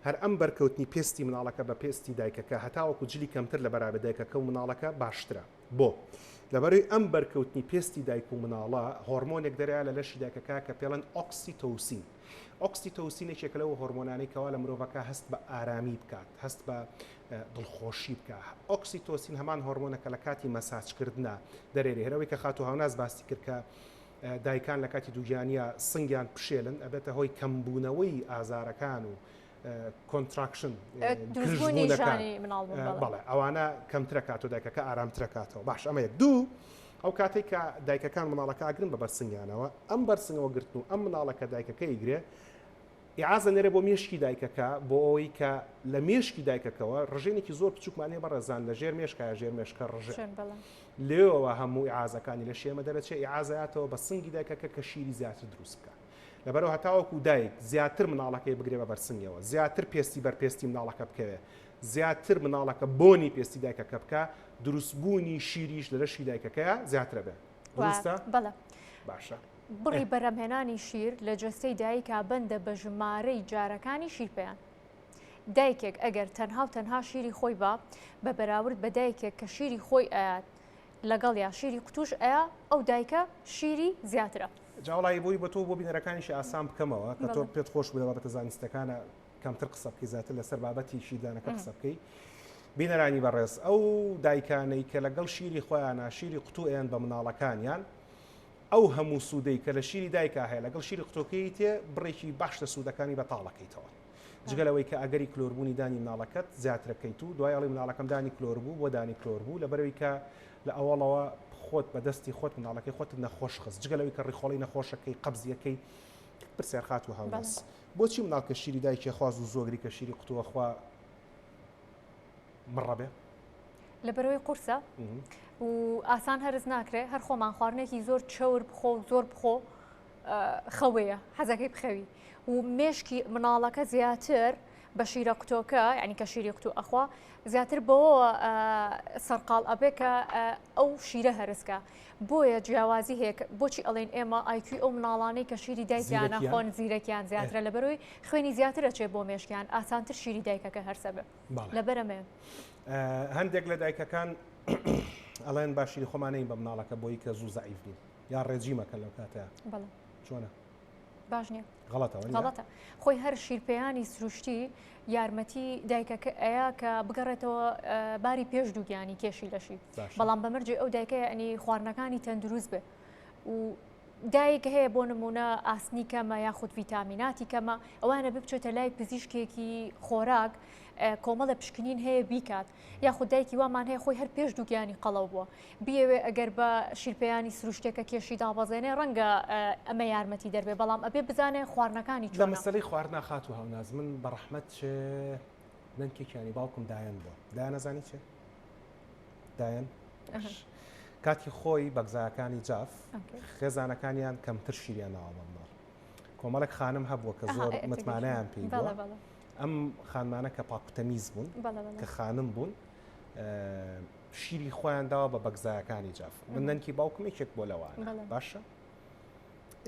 هەر ئەم بەرکەوتنی پێستی مناڵەکە بە پێستی دایکەکە هەتاوەکو جلی کەمتر لە بەرابێ دایکەکە و مناڵەکە باشترە بۆ؟ لەبەرەی ئەم بەرکەوتنی پێستی دایک و مناڵە هۆرمۆنێک دەرەیە لە لەشی دایکەکە کە پێڵێن ئۆکسیتۆسین. ئۆکسیتۆسین یەکێکە لەو هۆرمۆنانەی کەوا لە مرۆڤەکە هەست بە ئارامی بکات، هەست بە دڵخۆشی بکە. ئۆکسیتۆسین هەمان هۆرمۆنە کە لە کاتی مەساجکردنا دەرێرێ. هەر ئەوەی کە خاتوو هاوناز باسی کرد کە دایکان لە کاتی دووگیانیە سنگیان پشێلن ئەبێتە هۆی کەمبوونەوەی ئازارەکان و contraction بەڵێ ئەوانە کەمترە کات و دایکەکە ئارامترە کاتەوە باش ئەمە یەک دوو ئەو کاتێک کە دایکەکان مناڵەکە ئەگرن بە بەرسنگیانەوە ئەم بەرسنگەوە گرتن و ئەم مناڵەکە دایکەکە ئیگرێ ئیعازە نێرێ بۆ مێشکی دایکەکە بۆ ئەوەی کە لە مێشکی دایکەکەوە ڕژێنێکی زۆر بچووکمان هەیە بەڕێزان لە ژێر مێشکایە ژێر مێشکە ڕژێن لێەوە هەموو ئیعازەکانی لە شێمە دەرەچێ ئیعازایەتەوە بە سنگی دایکەکە کە شیری زیاتر دروست بکە لەبەرئەوە هەتاوەکو دایک زیاتر مناڵەکەی بگرێ بە بەرسنگەوە، زیاتر پێستی بەر پێستی مناڵەکە بکەوێ، زیاتر مناڵەکە بۆنی پێستی دایکەکە بکا، دروستبوونی شیریش لە لەشی دایکەکەیا زیاترە بێ. دروستە؟ بەڵێ. باشە. بڕی بەرهەمهێنانی شیر لە جەستەی دایکا بەندە بە ژمارەی جارەکانی شیرپێیان. دایکێک ئەگەر تەنها و تەنها شیری خۆی با، بە بەراورد بە دایکێک کە شیری خۆی ئەیات لەگەڵیا شیری قوتوش ئەیا، ئەو دایکە شیری زیاترە. جا وەڵایی بۆی بە تۆ و بۆ بینەرەکانیشی ئاسان بکەمەوە کە تۆ پێت خۆش بوو لە بابەتە زانستەکانە کەمتر قسە بکەی زیاتر لەسەر بابەتی شیردانەکە قسە بکەی بینەرانی بەڕێز ئەو دایکانەی کە لەگەڵ شیری خۆیانە شیری قوتو ئەیەن بە مناڵەکانیان ئەو هەموو سوودەی کە لە شیری دایکا هەیە لەگەڵ شیری قوتۆکەی تێ بڕێکی باش لە سوودەکانی بەتاڵەکەیتەوە جگە لەوەی کە ئەگەری کلۆربوونی دانی مناڵەکەت زیاترەکەیت و دوای ئەڵی مناڵەکەم دانی کلۆر بوو بۆ دانی کلۆر بوو لەبەرەوەی کە لە ئەوەڵەوە خۆت بە دەستی خۆت مناڵەکەی خۆتت نەخۆش خست جگە لەوەی کە ڕیخۆڵەی نەخۆشەکەی قەبزیەکەی پرسیار خاتوو هاوناس بۆچی مناڵ کە شیری دایکی خوا زوو زۆگری کە شیری قوتووە خوا مڕە بێ؟ لەبەرەوەی قورسە و ئاسان هەرس ناکرێ هەر خۆمان خواردنێکی زۆر چەور بخۆ زۆر بخۆ خەوەیە حەزەکەی بخەوی و مێشکی مناڵەکە زیاتر. بە شیرە قوتۆکە یعنی کە شیری قوتو ئەخوا زیاتر بەوەوە سەرقاڵ ئەبێ کە ئەو شیرە هەرسکە بۆیە جیاوازی هەیە بۆچی ئەڵێن ئێمە IQ ی ئەو مناڵانەی کە شیری دایکیان خۆن زیرەکیان زیاترە لەبەرەوەی خوێنی زیاتر ئەچێ بۆ مێشکیان ئاسانتر شیری دایکەکە هەرسە بێ لەبەرەمێ هەندێک لە دایکەکان ئەڵێن با شیری خۆمانەین بە مناڵەکە بۆی کە زوو زەعیف بین یا ڕێجیمەکە لەو کاتەیە چۆنە؟ باش نییە غەڵەتە غەڵەتە خۆی هەر شیرپێیانی سروشتی یارمەتی دایکەکە ئەیە کە بگەڕێتەوە باری پێش دووگیانی کێشی لەشی بەڵام بەمەرجی ئەو دایکە ینی خواردنەکانی تەندروست بێ و دایک هەیە بۆ نمونە ئاسنی کەمە یاخود ڤیتامیناتی کەمە ئەوانە بچێتە لای پزیشکێکی خۆراک کۆمەڵە پشکنین هەیە بیکات یاخود دایکی وامان هەیە خۆی هەر پێش دووگیانی قەڵەو بووە بیەوێ ئەگەر بە شیرپێیانی سروشتێکە کێشی دابەزێنێ ڕەنگە ئەمە یارمەتی دەربێ بەڵام ئەبێ بزانێ خواردنەکانی چۆنە. لە مەسەلەی خواردنا خاتوو هاوناز من بە ڕەحمەت چێ نەنکێکیانی باوکم دایەن بووە دایان ئەزانی چێ دایەن کاتی خۆی بەگزاکانی جاف خێزانەکانیان کەمتر شیریان ناوە بە مناڵ کۆمەڵێک خانم هەبووە کە زۆر متمانەیان پێی بووە ئەم خانمانە کە پاکوتەمیز بوون کە خانم بوون شیری خۆیان داوە بە بەگزایەکانی جاف من نەنکی باوکم یەکێک بۆ لەوانە باشە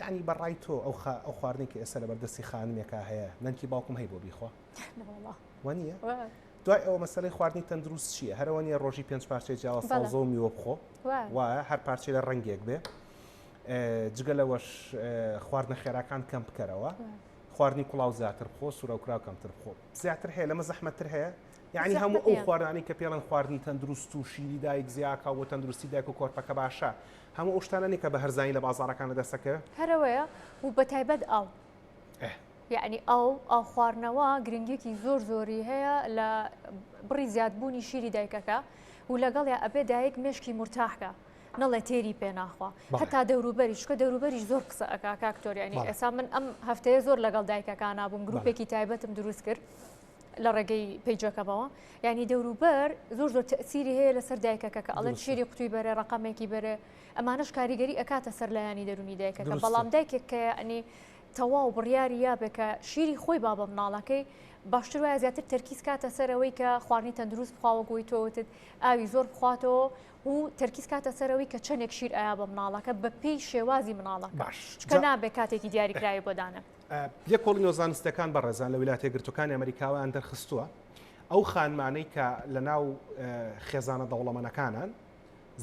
یعنی بەڕای تۆ ئەو ئەو خواردنی کە ئێستا لەبەردەستی خانمێکا هەیە نەنکی باوکم هەی بۆ بیخوا وە نییە دوای ئەوە مەسەلەی خواردنی تەندروست چییە هەرەوە نیە ڕۆژی پێنج پارچەی جیاوە سەوزە و میوە بخۆ وایە هەر پارچەی لە ڕەنگێک بێ جگە لەوەش خواردنە خێراکان کەم بکەرەوە خواردنی کوڵاو زیاتر بخۆ سوورەوکراو کەمتر بخۆ زیاتر هەیە لەمە زەحمەتتر هەیە یعنی هەموو ئەو خواردنانەی کە پێڵەن خواردنی تەندروست و شیری دایک زیاکا و بۆ تەندروستی دایک و کۆرپەکە باشە هەموو ئەو شتانە نیە کە بە هەرزانی لە بازاڕەکانە دەستەکەوێ؟ هەرەوەیە و بە تایبەت ئاو یعنی ئاو ئاو خواردنەوە گرنگیەکی زۆر زۆری هەیە لە بڕی زیادبوونی شیری دایکەکە و لەگەڵیا ئەبێ دایک مێشکی مورتاحکە نەڵێ تێری پێ ناخوا هەتا دەوروبەریش چکە دەوروبەریش زۆر قسە ئەکا کاک تۆر یعنی ئێستا من ئەم هەفتەیە زۆر لەگەڵ دایکەکانا بووم گروپێکی تایبەتم دروست کرد لە ڕێگەی پەیجەکەمەوە یعنی دەوروبەر زۆر زۆر تەسیری هەیە لەسەر دایکەکە کە ئەڵێن شیری قوتوی بەرێ ڕقەمێکی بەرێ ئەمانەش کاریگەری ئەکاتە سەر لایەنی دەرونی دایکەکە بەڵام دایکێک کە یعنی تەواو بڕیاری یابێ کە شیری خۆی با بە مناڵەکەی باشتر وایە زیاتر تەرکیز کاتە سەر ئەوەی کە خواردنی تەندروست بخوا وەک ئەوەی تۆ وتت ئاوی زۆر بخواتەوە و تەرکیز کاتە سەر ئەوەی کە چەندێک شیر ئایا بە مناڵەکە بە پێی شێوازی مناڵەکە باش چکە نابێ کاتێکی دیاریکراوی بۆ دانە. لێکۆڵینەوە زانستیەکان بەڕێزان لە ویلایەتە یەکگرتووەکانی ئەمریکاوەیان دەرخستووە ئەو خانمانەی کە لە ناو خێزانە دەوڵەمەنەکانان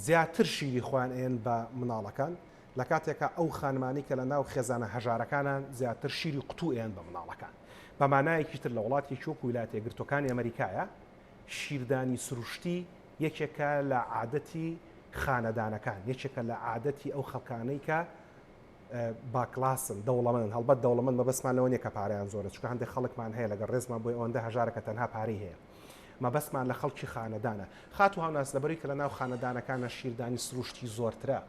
زیاتر شیری خۆیان ئەیەن بە مناڵەکان لە کاتێکا ئەو خانمانەی کە لە ناو خێزانە هەژارەکانان زیاتر شیری قوتوو ئەیەن بە مناڵەکان بە مانایەکی تر لە وڵاتێکی وەکو ویلایەتە یەکگرتووەکانی ئەمریکایە شیردانی سروشتی یەکێکە لە عادەتی خانەدانەکان یەکێکە لە عادەتی ئەو خەڵکانەی کە باکلاسن دەوڵەمەنن هەڵبەت دەوڵەمەند مەبەستمان لەوە نیە کە پارەیان زۆرە چونکە هەندێک خەڵکمان هەیە لەگەڵ ڕێزمان بۆی ئەوەندە هەژارە کە تەنها پارەی هەیە مەبەستمان لە خەڵکی خانەدانە خاتوو هاوناس لەبەرەی کە لە ناو خانەدانەکانە شیردانی سروشتی زۆرترە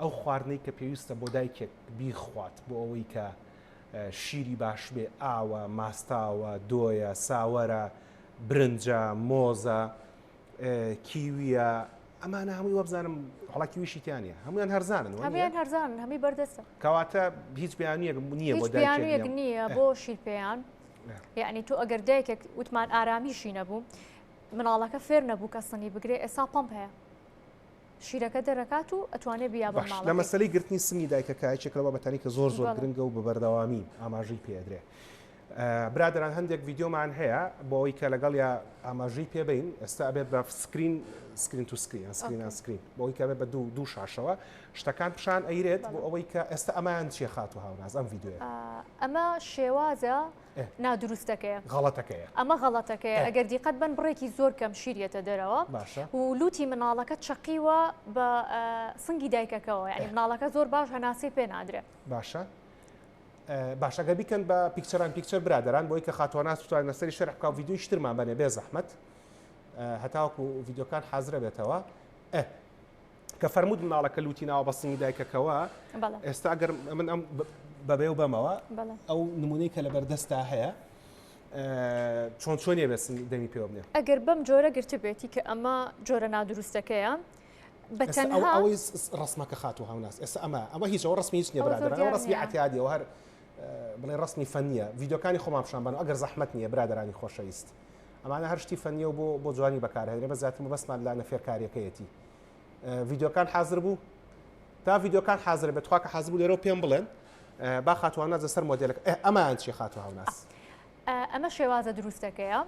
ئەو خواردنەی کە پێویستە بۆ دایکێک بیخوات بۆ ئەوەی کە شیری باش بێ ئاوە ماستاوە دۆیە ساوەرە برنجە مۆزە کیویە ئەمانە هەمووی وابزانم وەڵا کیویشی تیا نییە هەمویان هەرزانن وە هەمویان هەرزانن هەمووی بەردەستە کەواتە هیچ بیانویەک نییە بۆ هیچ بیانویەک نییە بۆ شیرپێیان یعنی تۆ ئەگەر دایکێک وتمان ئارامیشی نەبوو مناڵەکە فێر نەبوو کە سنگی بگرێ ئێستا پەمپ هەیە شیرەکە دەرەکات و ئەتوانێ بیا بە باش لە مەسەلەی گرتنی سنگی دایکەکە یەکێک لە بابەتانی کە زۆر زۆر گرنگە و بە بەردەوامی ئاماژەی پێدرێ برادەران هەندێک ڤیدیۆمان هەیە بۆ ئەوەی کە لەگەڵیا ئاماژەی پێ بین ئێستا ئەبێت بە screen screen to screen screen on screen بۆ ئەوەی کە ئەبێت بە دوو دوو شاشەوە شتەکان پیشان ئەیرێت بۆ ئەوەی کە ئێستا ئەمایان چیە خاتوو هاوناز ئەم ڤیدیۆیە ئەمە شێوازە نادروستەکەیە غەڵەتەکەیە ئەمە غەڵەتەکەیە ئەگەر دیقەت بن بڕێکی زۆر کەم شیر یەتە دەرەوە باشە و لوتی مناڵەکە چەقیوە بە سنگی دایکەکەوە یعنی مناڵەکە زۆر باش هەناسەی پێ نادرێ باشە باشە گەر بیکەن بە picture in picture برادەران بۆی کە خاتواناس بتوانن لەسەری شەرح بکا و ڤیدیۆی شترمان بەنێ بێ زەحمەت هەتاوەکو ڤیدیۆکان حازرە بێتەوە کە فەرموود مناڵەکە لوتی ناوە بە سنگی دایکەکەوە ئێستا گەر من ئەم بەبێ و بەمەوە ئەو نمونەی کە لە بەردەستا هەیە چۆن چۆنیە بێ دەمی پێوە بنێ ئەگەر بەم جۆرە گرتبێتی کە ئەمە جۆرە نادروستەکەیە بە تەنها ئەوەی ڕسمەکە خاتوو هاوناس ئێستا ئەمە ئەمە هیچ ئەوە ڕسمی هیچ نییە برادەران ئەوە ڕسمی عەتیادیەوە هەر. بڵێ ڕسمی فەنیە ڤیددیوکانی خۆمان پیشان بن ئەگەر زەحمت نییە برادرانی خۆشەویست ئەمانە هەر شتی فەنیە و بۆ بۆ جوانی بەکارهێنرێ بە زیاتر مەبەستمان لانە فێرکاریەکەیەتی ڤیددیوکان حاضر بوو تا ڤیددیوکان حاضر بێت تخوا کە حاضر بوو لێرەوە پێم بڵێن با خاتوانە لەسەر مۆدێلەکە ئەمایان چی خاتو هاوناس ئەمە شێوازە دروستەکەیە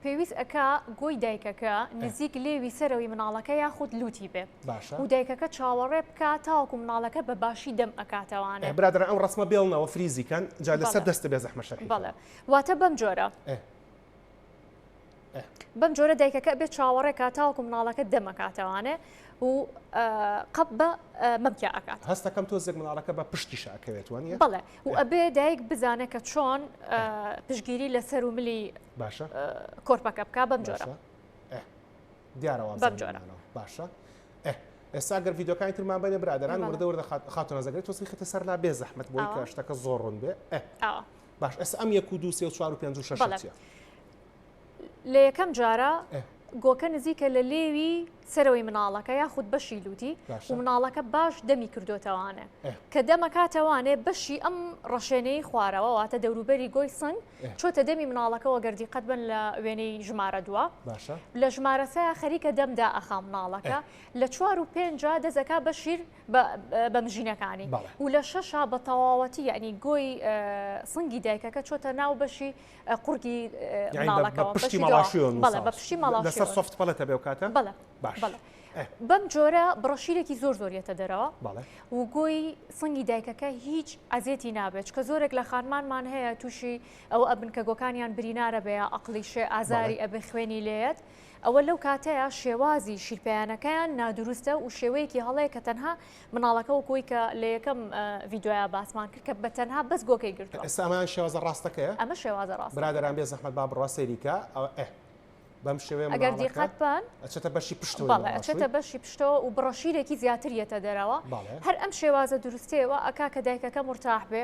پێویست ئەکا گۆی دایکەکە نزیک لێوی سەرەوەی مناڵەکە یاخود لوتی بێ باشە و دایکەکە چاوەڕێ بکا تاوەکو مناڵەکە بە باشی دەم ئەکاتەوانێ. برادەران ئەو ڕەسمە بێڵنەوە freeze ی کەن جا لەسەر دەستە بێ زەحمە شەرحی بەڵێ واتە بەم جۆرە بەم جۆرە دایکەکە بێ چاوەڕێ کا تاوەکو مناڵەکە دەم ئەکاتەوانێ و قەپ بە مەمکیا ئەکات. هەستەکەم تۆزێک مناڵەکە بە پشتیشا ئەکەوێت وانیە؟ بەڵێ و ئەبێ دایک بزانێ کە چۆن پشتگیری لەسەر و ملی باشە کۆرپەکە بکا بەم جۆرە. دیارە بەم جۆرە باشە ئێستا گەر ڤیدیۆکانی ترمان بەنێ برادەران وردە وردە خاتون نازەگەری تۆ خێتە سەر لا بێ زەحمەت بۆی کە شتەکە زۆر ڕوون بێ باش ئێستا ئەم یەک و دوو سێ و چوار و پێنج و شەش چیە؟ لە یەکەم جارە گۆکە نزیکە لە لێوی سەرەوەی مناڵەکە یاخود بەشی لوتی و مناڵەکە باش دەمی کردوتەوانێ کە دەمەکاتەوانێ بەشی ئەم ڕەشێنەی خوارەوە واتە دەوروبەری گۆی سنگ چۆتە دەمی مناڵەکەەوە گەردی قەت بن لە وێنەی ژمارە دووە لە ژمارە سێ خەریکە دەمدا ئەخا مناڵەکە لە چوار و پێنجا دەزەکا بە شیر بە مژینەکانی و لە شەشا بە تەواوەتی یعنی گۆی سنگی دایکەکە چۆتە ناو بەشی قورگی مناڵەکەەوە پشتی مەڵاشیەوە بەڵێ بە پشتی مەڵاشیەوە لەسەر soft palate ە بێ کاتە بەڵێ باش بەڵێ بەم جۆرە بڕەشیرێکی زۆر زۆر یەتە دەرەوە و گۆی سنگی دایکەکە هیچ ئەزێتی نابێت چکە زۆرێک لە خانمانمان هەیە تووشی ئەوە ئەبن کە گۆکانیان برینارە بێ ئەقلیشێ ئازاری ئەبێ خوێنی لێیەت ئەوە لەو کاتەیە شێوازی شیرپیانەکەیان نادروستە و شێوەیەکی هەڵەیە کە تەنها مناڵەکە وەکوی کە لە یەکەم ڤیددیویا باسمان کرد کە بە تەنها بەس گۆکەی گرتووە. ئێستا ئەمەیان شێوازە ڕاستەکەیە؟ ئەمە شێوازە ڕاستەکەیە. برادەران بێ زەحمەت با بڕوا سەیری کە ئەوە ئێ بەم شێوەیە ئەگەر دیقەت بان ئەچێتە بەشی پشتەوە بەڵێ ئەچێتە بەشی پشتەوە و بڕەشیرێکی زیاتر یەتە دەرەوە هەر ئەم شێوازە دروستەیەوە ئەکا کە دایکەکە مورتاح بێ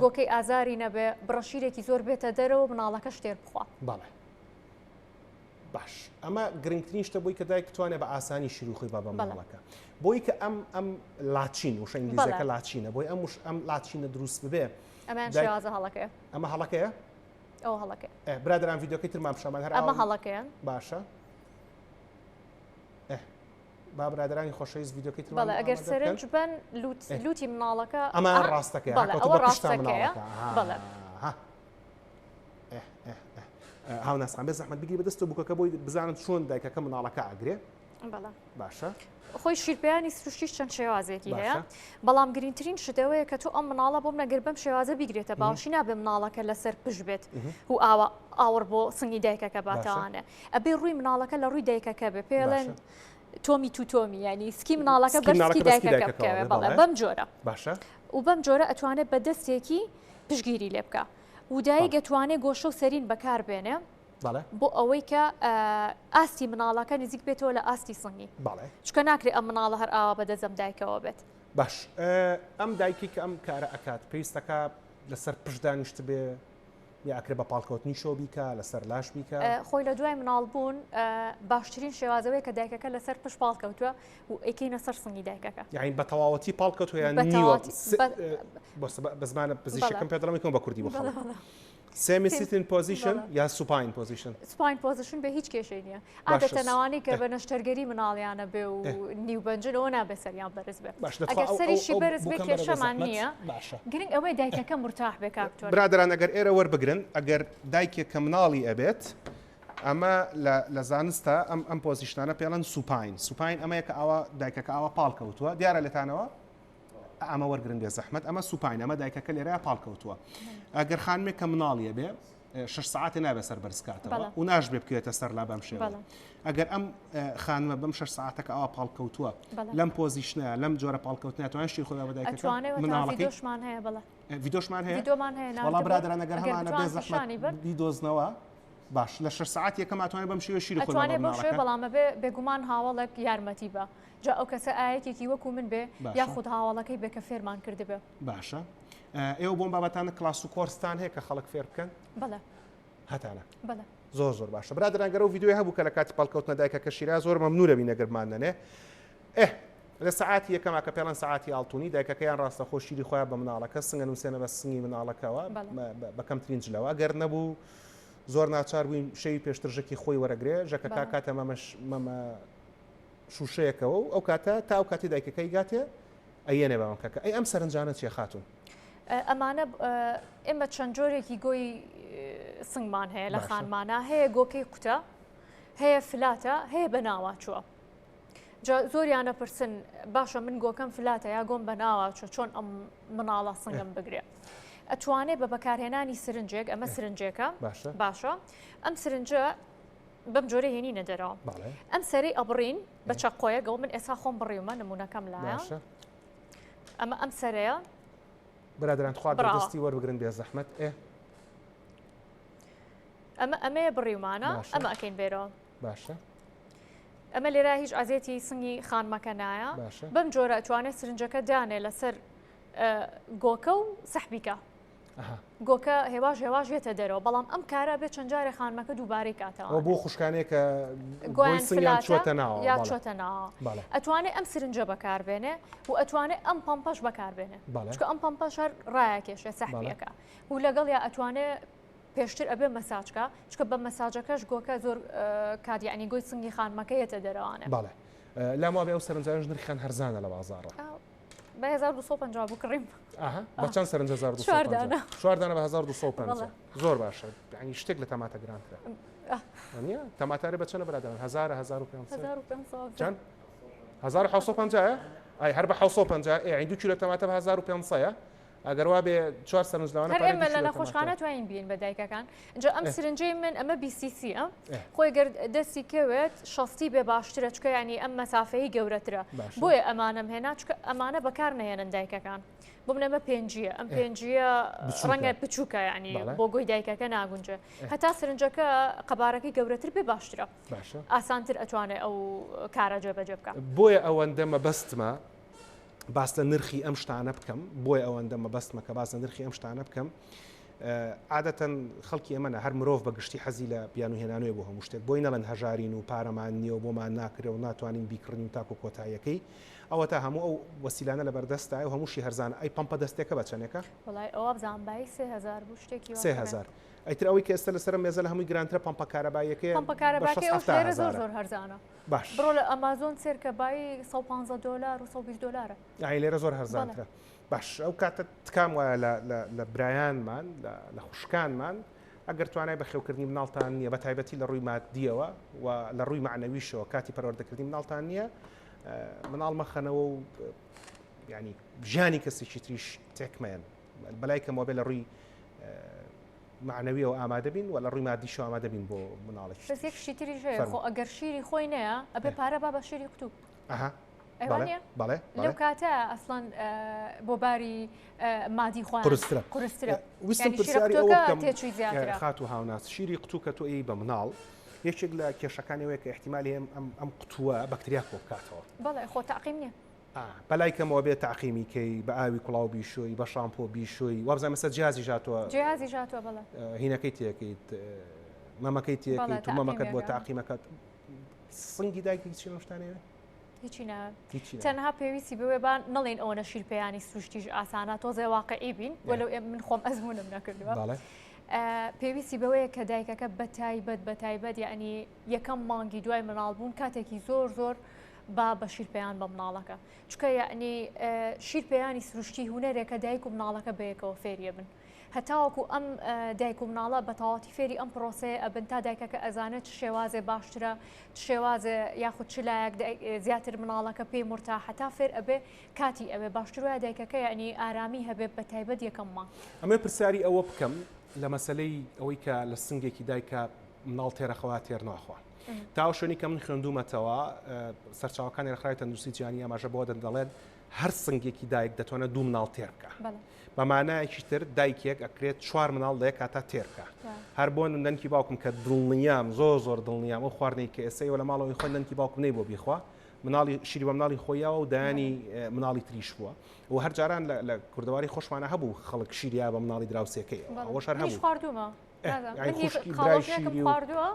گۆکەی ئازاری نەبێ بڕەشیرێکی زۆر بێتە دەرەوە مناڵەکەش تێر بخوا. بەڵێ باش ئەمە گرنگترین شتە بۆی کە دایک بتوانێت بە ئاسانی شیری خۆی با بە مناڵەکە بۆی کە ئەم ئەم latching وشە ئینگلیزیەکە latching ە بۆی ئەم وش ئەم latching ە دروست ببێ ئەمە شێوازە هەڵەکەیە ئەمە هەڵەکەیە ئەو هەڵەکەیە برادران ڤیدیۆکەی ترمان پیشانمان هەر ئەمە هەڵەکەیە باشە با برادرانی خۆشەویست ڤیدیۆکەی ترمان بەڵێ ئەگەر سەرنج بن لوت لوتی مناڵەکە ئەمە ڕاستەکەیە بەڵێ ئەوە ڕاستەکەیە بەڵێ هاوناسان بێ زەحمەت بگری بەدەستەوە بووکەکە بۆی بزانن چۆن دایکەکە مناڵەکە ئەگرێ باشە خۆی شیرپیانی سروشتیش چەند شێوازێکی هەیە بەڵام گرنگترین شتەوەیە کە تۆ ئەم مناڵە بۆم نەگەر بەم شێوازە بیگرێتە باوشی نابێ مناڵەکە لەسەر پشت بێت و ئاوا ئاوڕ بۆ سنگی دایکەکە باتەوانە ئەبێ ڕووی مناڵەکە لە ڕووی دایکەکە بێ پێڵێن tummy to tummy ینی سکی مناڵەکە بەر سکی دایکەکە بکەوێ بەڵێ بەم جۆرە باشە و بەم جۆرە ئەتوانێت بە دەستێکی پشگیری لێ بکە و دایک ئەتوانێ گۆشە و سەرین بەکار بێنێ بۆ ئەوەی کە ئاستی مناڵەکە نزیک بێتەوە لە ئاستی سنگی چکە ناکرێ ئەم مناڵە هەر ئاوا بە دەزەم دایکەوە بێت. باش ئەم دایکی کە ئەم کارە ئەکات پێویستەکە لەسەر پشت دانیشت بێ یا ئەکرێ بە پاڵکەوتنیشەوە بیکا لەسەر لاش بیکا؟ خۆی لە دوای مناڵ بوون باشترین شێوازەوەیە کە دایکەکە لەسەر پشت پاڵکەوتووە و ئەیکەینە سەر سنگی دایکەکە. یانی بە تەواوەتی پاڵکەوتووە یان نیوە؟ بە زمانە پزیشکەکەم پێ دەڵێم بە کوردی بۆ خەڵک. semi sitting position یا supine position؟ supine position بێ هیچ کێشەی نییە. عادەتەن ئەوانەی کە بە نەشتەرگەری مناڵیانە بێ و نیوبەنجن ئەوە نابێ سەریان بەرز بێ. ئەگەر سەریشی بەرز بێ کێشەمان نییە. گرنگ ئەوەیە دایکەکە مورتاح بێ کاک تۆر. برادەران ئەگەر ئێرە وەربگرن ئەگەر دایکێک کە مناڵی ئەبێت ئەمە لە زانستە ئەم ئەم position انە پێڵەن supine supine ئەمەیە کە ئاوا دایکەکە ئاوا پاڵ کەوتووە دیارە لێتانەوە ئەمە وەرگن بێ زەحمەت ئەمە supine ئەمە دایکەکە لێرە پاڵ کەوتووە ئەگەر خانمێک کە مناڵیە بێ شش سعاتێ نابێ سەر بەرز کاتەوە و ناش بێ بکەوێتە سەر لا بەم شێوە ئەگەر ئەم خانمە بەم شش سعاتەکە ئەوە پاڵکەوتووە لەم position ە لەم جۆرە پاڵکەوتنە توان شیر خۆی بە دایکەکە مناڵەکەی ڤیدۆشمان هەیە بەڵێ ڤیدۆشمان هەیە ڤیدۆمان هەیە وەڵا برادەران ئەگەر هەمانە بێ زەحمەت بیدۆزنەوە باش لە شش سعات یەکەم ئەتوانێت بەم شێوە شیر خۆی ئەتوانێت بەم شێوە بەڵام ئەبێ بێگومان هاوەڵێک یارمەتی بە جا ئەو کەسە ئایەتێکی وەکو من بێ یاخود هاوەڵەکەی بێ کە فێرمان کردبێ باشە ئێوە بۆم بابەتانە کلاس و کۆرستان هەیە کە خەڵک فێر بکەن؟ بەڵێ. هەتانە؟ بەڵێ. زۆر زۆر باشە برادەران گەر ئەو ڤیدیۆی هەبوو کە لە کاتی پاڵکەوتنە دایکەکە شیرا زۆر مەمنونە بین ئەگەر بماندەنێ ئێ. لە سەعاتی یەکەما کە پێڵێن سەعاتی ئاڵتونی دایکەکەیان ڕاستەخۆ شیری خۆیان بە مناڵەکە سنگە نووسێنە بە سنگی مناڵەکەوە بە کەمترین جلەوە ئەگەر نەبوو زۆر ناچار بووین شەوی پێشتر ژەکی خۆی وەرەگرێ ژەکەکە کاتە مەمەش مەمە شوشەیەکەوە و ئەو کاتە تا ئەو کاتی دایکەکەی گاتێ ئەیەنێ بە مەمکەکە ئەی ئەم سەرنجانە چیە خاتوون؟ ئەمانە ئێمە چەند جۆرێکی گۆی سنگمان هەیە لە خانمانە هەیە گۆکەی قوتە هەیە فلاتە هەیە بە ناوە چووە جا زۆریان ئەپرسن باشە من گۆکەم فلاتە یا گۆم بەناوە چۆ چۆن ئەم مناڵە سنگم بگرێ ئەتوانێ بە بەکارهێنانی سرنجێک ئەمە سرنجێکە باشە ئەم سرنجە بەم جۆرە هێنی نەدەرەوە ئەم سەری ئەبڕین بە چەقۆیەگەەوە من ئێسا خۆم بڕیومە نمونونەکەم لایە ئەمە ئەم سەرەیە برادران خوا دەستی وەربگرن بێ زەحمت ئێ ئەمە ئەمەیە بڕیومانە ئەمە ئەکەین بێرەوە باشە ئەمە لێرە هیچ ئازیەتی سنگی خانمەکە نایە بەم جۆرە ئەتوانێت سرنجەکە دانێ لەسەر گۆکە و سەحبیکە گۆکە هێواش هێواش هێتە دەرەوە بەڵام ئەم کارە بێ چەند جارێ خانمەکە دووبارەی کاتەوە بۆ خوشکانێک کە گۆیان سنگیان چۆتە ناوە یا چۆتە ناوە ئەتوانێت ئەم سرنجە بەکاربێنێ و ئەتوانێت ئەم پمپەش بەکاربێنێ چکە ئەم پمپەش هەر ڕایەکێشێ سەحبیەکە و لەگەڵ یا ئەتوانێت پێشتر ئەبێ مەساج کا چونکە بە مەساجەکەش گۆکە زۆر کات یعنی گۆی سنگی خانمەکە یەتە دەرەوانێ. بەڵێ لام وابێ ئەو سەرنجانەش نرخیان هەرزانە لە بازاڕا. بە 1250 بوو کڕیم. ئەها بە چەند سەرنج 1250؟ چوار دانە. چوار دانە بە 1250 زۆر باشە یعنی شتێک لە تەماتە گرانترە. نییە تەماتارێ بە چەنە برادەران هەزارە 1500 1500 چەند؟ 1750 ئای هەر بە 750 ئێ عین دوو کیلۆ تەماتە بە 1500 ئەگەر وابێ چوار سەرنج لەوانە هەر ئێمە لە نەخۆشخانە توانین بین بە دایکەکان جا ئەم سرنجەی من ئەمە بیسیسیە خۆی گەر دەستی کەوێت شەستی بێ باشترە چکە ینی ئەم مەسافەی گەورەترە بۆیە ئەمانەم هێنا چکە ئەمانە بەکار نهێنن دایکەکان بۆ من ئەمە پێنجیە ئەم پێنجیە ڕەنگە بچووکە ینی بۆ گۆی دایکەکە ناگونجێ هەتا سرنجەکە قەبارەکەی گەورەتر بێ باشترە ئاسانتر ئەتوانێت ئەو کارە جێبەجێ بکە بۆیە ئەوەندە مەبەستمە باس لە نرخی ئەم شتانە بکەم بۆیە ئەوەندە مەبەستمە کە باس لە نرخی ئەم شتانە بکەم عادەتەن خەڵکی ئێمەە هەر مرۆڤ بە گشتی حەزی لە بیانوهێنانەوەی بۆ هەموو شتێک بۆی نەڵێن هەژارین و پارەمان نییە و بۆمان ناکرێ و ناتوانین بیکڕین تاکو کۆتاییەکەی ئەوە تا هەموو ئەو وەسیلانە لە بەردەستایە و هەمووشی هەرزانە ئەی پەمپە دەستێکە بە چەندێکە؟ وڵای ئەوە بزانام بایی 3000 بوو شتێکی 3000 ئەیتر ئەوەی کە ئێستا لەسەر مێزە لە هەمووی گرانترە پەمپە کارەباییەکەی پەمپە کارەباکەی ئەو زۆر زۆر هەرزانە باش بڕۆ لە ئەمازۆن سێرکە بایی 115 دۆلار و 120 دۆلارە. یانی لێرە زۆر هەرزانترە. باش ئەو کاتە تکام وایە لە برایانمان لە خوشکانمان ئەگەر توانای بەخێوکردنی مناڵتان نییە بە تایبەتی لە ڕووی مادیەوە و لە ڕووی معنەویشەوە کاتی پەروەردەکردنی مناڵتان نییە مناڵ مەخەنەوە و ینی ژیانی کەسێکی تریش تێکمەیەن بەلای کەمەوە بێ لە ڕووی مەعنەویەوە ئامادە بین و لە ڕووی مادیشەوە ئامادە بین بۆ مناڵێکی بەس یەک شتی تریش هەیە خۆ ئەگەر شیری خۆی نەیە ئەبێ پارە با بە شیری قوتوو ئەها بەڵێ بەڵێ لەو کاتە ئەسڵەن بۆ باری مادی خۆیان قورسترە قورسترە ویستم پرسیاری ئەوە بکەم تێچووی زیاترە خاتوو هاوناس شیری قوتوو کە تۆ ئەی بە مناڵ یەکێک لە کێشەکانی ئەوەیە کە ئیحتیمالی ئەم ئەم قوتووە بەکتریا کۆ بکاتەوە بەڵێ خۆ تەعقیم نییە بەلای کەمەوە بێ تەعقیمی کەی بە ئاوی کوڵاو بیشۆی بە شامپۆ بیشۆی وابزانم ئێستا جیازیش هاتووە جیازیش هاتووە بەڵێ هینەکەی تێکەیت مەمەکەی تێکەیت و مەمەکەت بۆ تاقیمەکەت سنگی دایکی چی ئەم شتانەیە هیچی ناوێت تەنها پێویستی بەوێ با نەڵێن ئەوەنە شیرپێیانی سروشتیش ئاسانە تۆزێ واقعی بین وەلو من خۆم ئەزمونم نەکردووە پێویستی بەوەیە کە دایکەکە بە تایبەت بە تایبەت یعنی یەکەم مانگی دوای مناڵبوون کاتێکی زۆر زۆر با بە شیر پێیان بە مناڵەکە چکە یعنی شیر پێیانی سروشتی هوەرێکە دایک و مناڵەکە بەیەکەوە فێریە بن هەتاوەکو ئەم دایک و مناڵە بە تەواتی فێری ئەم پرۆسەیە ئەبن تا دایکەکە ئەزانێت چ شێوازێ باشترە چ شێوازێ یاخود چ لایەک زیاتر مناڵەکە پێی مرتاحە تا فێر ئەبێ کاتی ئەوێ باشتر وایە دایکەکە یعنی ئارامی هەبێ بە تایبەت یەکەم مانگ. ئەمەوێ پرسیاری ئەوە بکەم لە مەسەلەی ئەوەی کە لە سنگێکی دایکە مناڵ تێرەخوا تێر ناخوا. تا ئەو شوێنی کە من خوێندوومەتەوە سەرچاوەکانی ڕێکخراوی تەندروستی جیهانی ئاماژە بەوە دەن دەڵێن هەر سنگێکی دایک دەتوانێت دوو مناڵ تێر بکە بە مانایەکی تر دایکێک ئەکرێت چوار مناڵ لە یەک کاتا تێر بکە هەر بۆ نەنکی باوکم کە دڵنیام زۆر زۆر دڵنیام ئەو خواردنەی کە ئێستا ئێوە لە ماڵەوەی خۆن نەنکی باوکم نەی بۆ بیخوا مناڵی شیری بە مناڵی خۆیاوە و دایانی مناڵی تریش بووە و هەر جاران لە کوردەواری خۆشمانە هەبوو خەڵک شیریا بە مناڵی دراوسێکەی ئەوەش هەر هەبوو خواردومە. خواردووە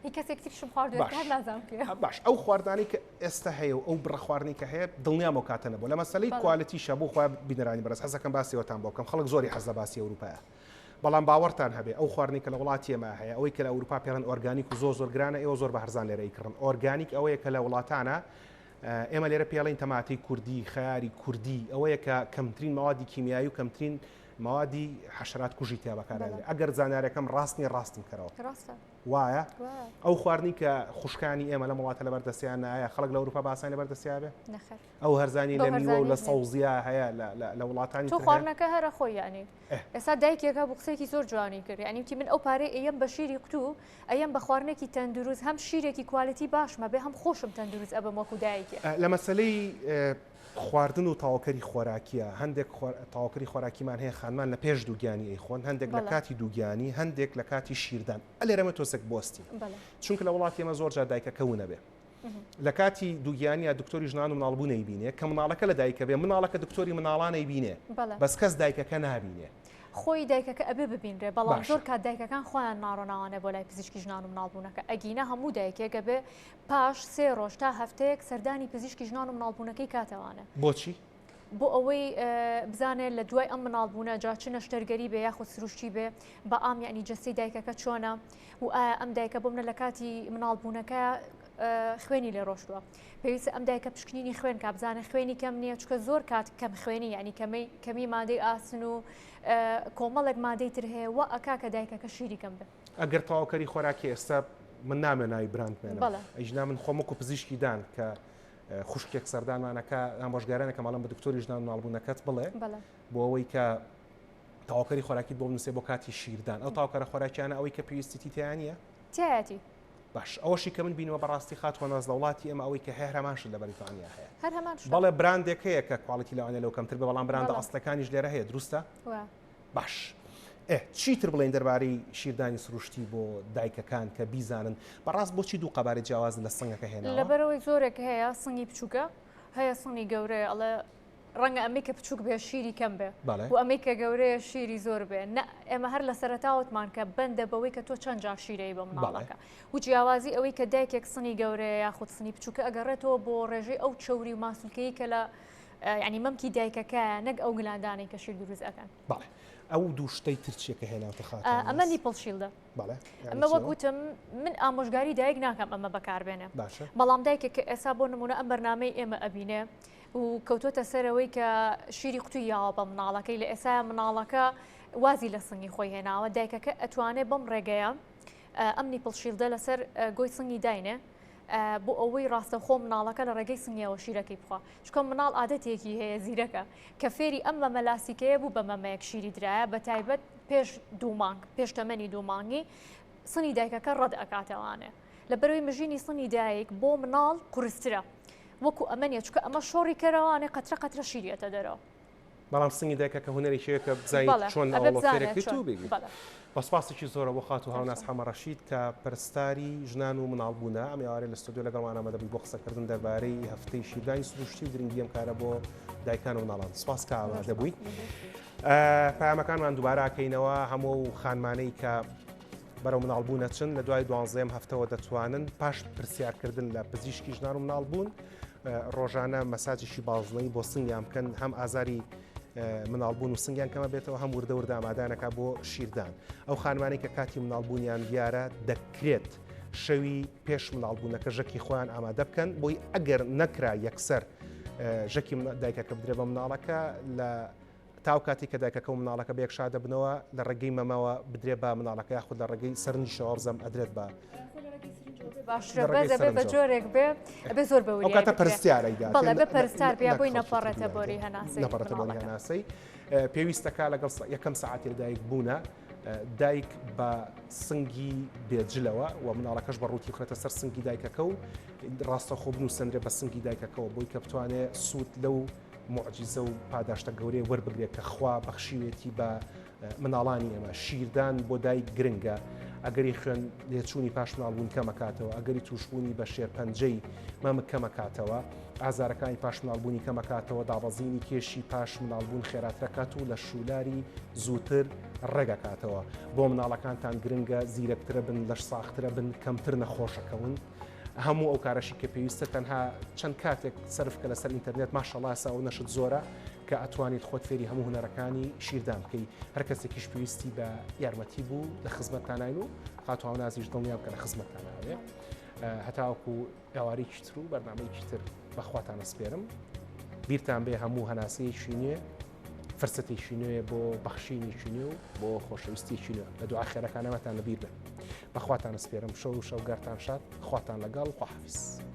هی کەسێک تریشم خواردووە هەر نازانم کێ. باش ئەو خواردنانەی کە ئێستا هەیە و ئەو بڕە خواردنەی کە هەیە دڵنیام ئەو کاتە نەبوو لە مەسەلەی quality شە بۆ خوا بینەرانی بەڕێز حەزەکەم باسی ئەوەتان بۆ بکەم خەڵک زۆری حەز لە باسی ئەوروپایە بەڵام باوەڕتان هەبێ ئەو خواردنەی کە لە وڵاتی ئێمە هەیە ئەوەی کە لە ئەوروپا پێڵێن ئۆرگانیک و زۆر زۆر گرانە ئێوە زۆر بە هەرزان لێرە ئەیکڕن ئۆرگانیک ئەوەیە کە لە وڵاتانە ئێمە لێرە پێڵین تەماتەی کوردی خەیاری کوردی ئەوەیە کە کەمترین مەوادی کیمیایی و کەمترین مەوادی حەشرات کوژی تیا بەکارێنرێ ئەگەر زانیارەکەم ڕاست نیە ڕاستم کەرەوە ڕاستە وایە ئەو خواردنی کە خوشکانی ئێمە لەم وڵاتە لەبەر دەستیان نایە خەڵک لە ئەوروپا باسانی لەبەر دەستیا بێ نەخێر ئەو هەرزانی لە میوە و لە سەوزیا هەیە لە وڵاتانی تۆ خواردنەکە هەرە خۆی یعنی ئێستا دایکێکە بوو قسەیەکی زۆر جوانی کرد یعنی وتی من ئەو پارەی ئەیەم بە شیری قوتوو ئەیەم بە خواردنێکی تەندروست هەم شیرێکی quality باشمە بێ هەم خۆشم تەندروست ئەبم وەکو دایکێ. لە مەسەلەی خواردن و تەواوکەری خۆراکیە، هەندێک تەواوکەری خۆراکیمان هەیە خانمان لە پێش دووگیانی ئەیخۆن، هەندێک لە کاتی دووگیانی، هەندێک لە کاتی شیردان. ئەلێرە مە تۆزێک بوەستین. چونکە لە وڵاتی ئێمە زۆر جار دایکەکە ونەبێ. لە کاتی دووگیانیا دکتۆری ژنان و مناڵبوون ئەیبینێ، کە مناڵەکە لە دایکە بێ، مناڵەکە دکتۆری مناڵان ئەیبینێ، بەس کەس دایکەکە نابینێ. خۆی دایکەکە ئەبێ ببینرێ، بەڵام زۆر کات دایکەکان خۆیان ناڕۆناوانێ بۆ لای پزیشکی ژنان و مناڵبوونەکە، ئەگینا هەموو دایکێک ئەبێ پاش سێ ڕۆژ تا هەفتەیەک سەردانی پزیشکی ژنان و مناڵبوونەکەی کاتەوانە. بۆچی؟ بۆ ئەوەی بزانێت لە دوای ئەم مناڵبوونە جا چ نەشتەرگەری بێ یاخود سروشتی بێ بەئام یعنی جەستەی دایکەکە چۆنە و ئایا ئەم دایکە بۆ منە لە کاتی مناڵبوونەکە خوێنی لێ ڕۆشتووە پێویستە ئەم دایکە پشکنینی خوێن کا بزانە خوێنی کەم نییە چکە زۆر کات کەم خوێنی یعنی کەمەی کەمی مادەی ئاسن و کۆمەڵێک مادەی تر هەیە وە ئەکا کە دایکەکە شیری کەم بێ. ئەگەر تەواوکەری خۆراکی ئێستا من نامێ ناوی براند بێنم ئەیژنا من خۆم وەکو پزیشکی دان کە خوشکێک سەردانمانەکە ئامۆژگارانەکە ماڵم بە دکتۆری ژنان مناڵبوونەکەت بڵێ بۆ ئەوەی کە تەواوکەری خۆراکیت بۆ بنووسێ بۆ کاتی شیردان ئەو تاوکەرە خۆراکیانە ئەوەی کە پێویستی تیانە تیایەتی باش ئەوەشی کە من بینەوە بەڕاستی خاتوە ناز لە وڵاتی ئێمە ئەوەی کە هەیە هەمان شت لە بەریتانیا هەیە هەر هەمان شت بەڵێ براندێک هەیە کە quality لەوانەیە لەو کەمتر بێ بەڵام براندە ئەسڵەکانیش لێرە هەیە دروستە باش ئێ چیتر بڵێین دەربارەی شیردانی سروشتی بۆ دایکەکان کە بیزانن بەڕاست بۆچی دوو قەبارەی جیاواز لە سنگەکە هێناوە؟ لەبەرئەوەی زۆرێک هەیە سنگی بچووکە هەیە سنگی گەورەیە ئەڵێ ڕەنگە ئەمەی کە بچووک بێ شیری کەم بێ و ئەمەی کە گەورەیە شیری زۆر بێ نە ئێمە هەر لە سەرەتاوتمان کە بەندە بەوەی کە تۆ چەند جار شیرەی بە مناڵەکە و جیاوازی ئەوەی کە دایکێک سنی گەورەیە یاخود سنی بچووکە ئەگەڕێتەوە بۆ ڕێژەی ئەو چەوری و ماسولکەی کە لە یعنی مەمکی دایکەکەیە نەک ئەو gland انەی کە شیر دروست ئەکەن. بەڵێ ئەو دوو شتەی تر چیە کە هێناوتە خاتوو ئەمە nipple shield ە. بەڵێ ئەمە وەک وتم من ئامۆژگاری دایک ناکەم ئەمە بەکاربێنێ باشە بەڵام دایکێک کە ئێستا بۆ نمونە ئەم بەرنامەی ئێمە ئەبینێ و کەوتۆتە سەرەوەی کە شیری قوتوی یاوە بە مناڵەکەی لە ئێستا مناڵەکە وازی لە سنگی خۆی هێناوە دایکەکە ئەتوانێ بەم ڕێگەیە ئەم nipple shield ە لەسەر گۆی سنگی داینێ بۆ ئەوەی ڕاستەوخۆ مناڵەکە لە ڕێگەی سنگیەوە شیرەکەی بخوا چونکە مناڵ عادەتێکی هەیە زیرەکە کە فێری ئەم مەمە لاسیکەیە بوو بە مەمەیەک شیری درایە بە تایبەت پێش دوو مانگ پێش تەمەنی دوو مانگی سنی دایکەکە ڕەت ئەکاتەوانێ لە بەرەوەی مژینی سنی دایک بۆ مناڵ قورسترە وەکو ئەمە نیە چونکە ئەمە شۆڕی کەرەوانێ قەترە قەترە شیریەتە دەرەوە. بەڵام سنگی دایکە کە هونەرێکی هەیە کە بزانیت چۆن ئەوە فێرەکەیت و بگریت. بە سوپاسێکی زۆرە بۆ خاتوو هاوناز حەمە ڕەشید کە پەرستاری ژنان و مناڵ بوونە ئەم ئێوارەیە لە ستۆدیۆ لەگەڵمان ئامادە بووی بۆ قسەکردن دەربارەی هەفتەی شیردانی سروشتی و گرنگی ئەم کارە بۆ دایکان و مناڵان. سوپاس کە ئامادە بووی. پەیامەکانمان دووبارە ئەکەینەوە هەموو ئەو خانمانەی کە بەرەو مناڵبوون ئەچن لە دوای دوانزەیەم هەفتەوە دەتوانن پاش پرسیارکردن لە پزیشکی ژنان و مناڵبوون ڕۆژانە مەساجێکی بازنەی بۆ سنگیان بکەن هەم ئازاری مناڵبوون و سنگیان کەمە بێتەوە هەم وردە وردە ئامادانەکە بۆ شیردان ئەو خانمانەی کە کاتی مناڵبوونیان دیارە دەکرێت شەوی پێش مناڵبوونەکە ژەکی خۆیان ئامادە بکەن بۆی ئەگەر نەکرا یەکسەر ژەکی دایکەکە بدرێ بە مناڵەکە لە تا ئەو کاتەی کە دایکەکە و مناڵەکە بەیەک شاد دەبنەوە لە ڕێگەی مەمەوە بدرێ بە مناڵەکە یاخود لە ڕێگەی سەرنجیشەوە بزەم ئەدرێت بە باشترە بەس ئەبێ بە جۆرێک بێ ئەبێ زۆر بە ئەو کاتە پرستیارەی دات بەڵێ بە پرستار بێ بۆی نەپەڕێتە بۆری هەناسەی نەپەڕێتە بۆری هەناسەی پێویستەکە لەگەڵ یەکەم سەعاتی لەدایک بوونە دایک بە سنگی بێجلەوە و مناڵەکەش بە ڕووتی بخرێتە سەر سنگی دایکەکە و ڕاستەخۆ بنووسێنرێ بە سنگی دایکەکەەوە بۆی کە بتوانێت سوود لەو موعجیزە و پاداشتە گەورەیە وەربگرێت کە خوا بەخشیوێتی بە مناڵانی ئێمە. شیردان بۆ دایک گرنگە، ئەگەری خوێن لێچوونی پاش مناڵبوون کەمەکاتەوە، ئەگەری تووشبوونی بە شێرپەنجەی مەمک کەمەکاتەوە، ئازارەکانی پاش مناڵبوونی کەمەکاتەوە، دابەزینی کێشی پاش مناڵبوون خێراترەکات و لە شولاری زووتر. ڕێگەکاتەوە بۆ مناڵەکانتان گرنگە زیرەکترە بن لەش ساخترە بن کەمتر نەخۆشەکەون هەموو ئەو کارەشی کە پێویستە تەنها چەند کاتێک سەرف کە لەسەر ئینتەرنێت ماشەڵا ئێستا ئەو نەشت زۆرە کە ئەتوانیت خۆت فێری هەموو هونەرەکانی شیردان بکەی هەر کەسێکیش پێویستی بە یارمەتی بوو لە خزمەتتانین و خاتوو هاونازیش دڵنیام کە لە خزمەتتاناوێ هەتاوەکو ئێوارێکی تر و بەرنامەیەکی تر بەخواتان ئەسپێرم بیرتان بێ هەموو هەناسەیەکی نوێ فرسەتێکی نوێ بۆ بەخشینێکی نوێ و بۆ خۆشەویستیەکی نوێ لە دوعا خێرەکانەوەتان لەبیر بن بەخواتان ئەسپێرم شەو و شەوگارتان شاد خواتان لەگەڵ خواحافیز.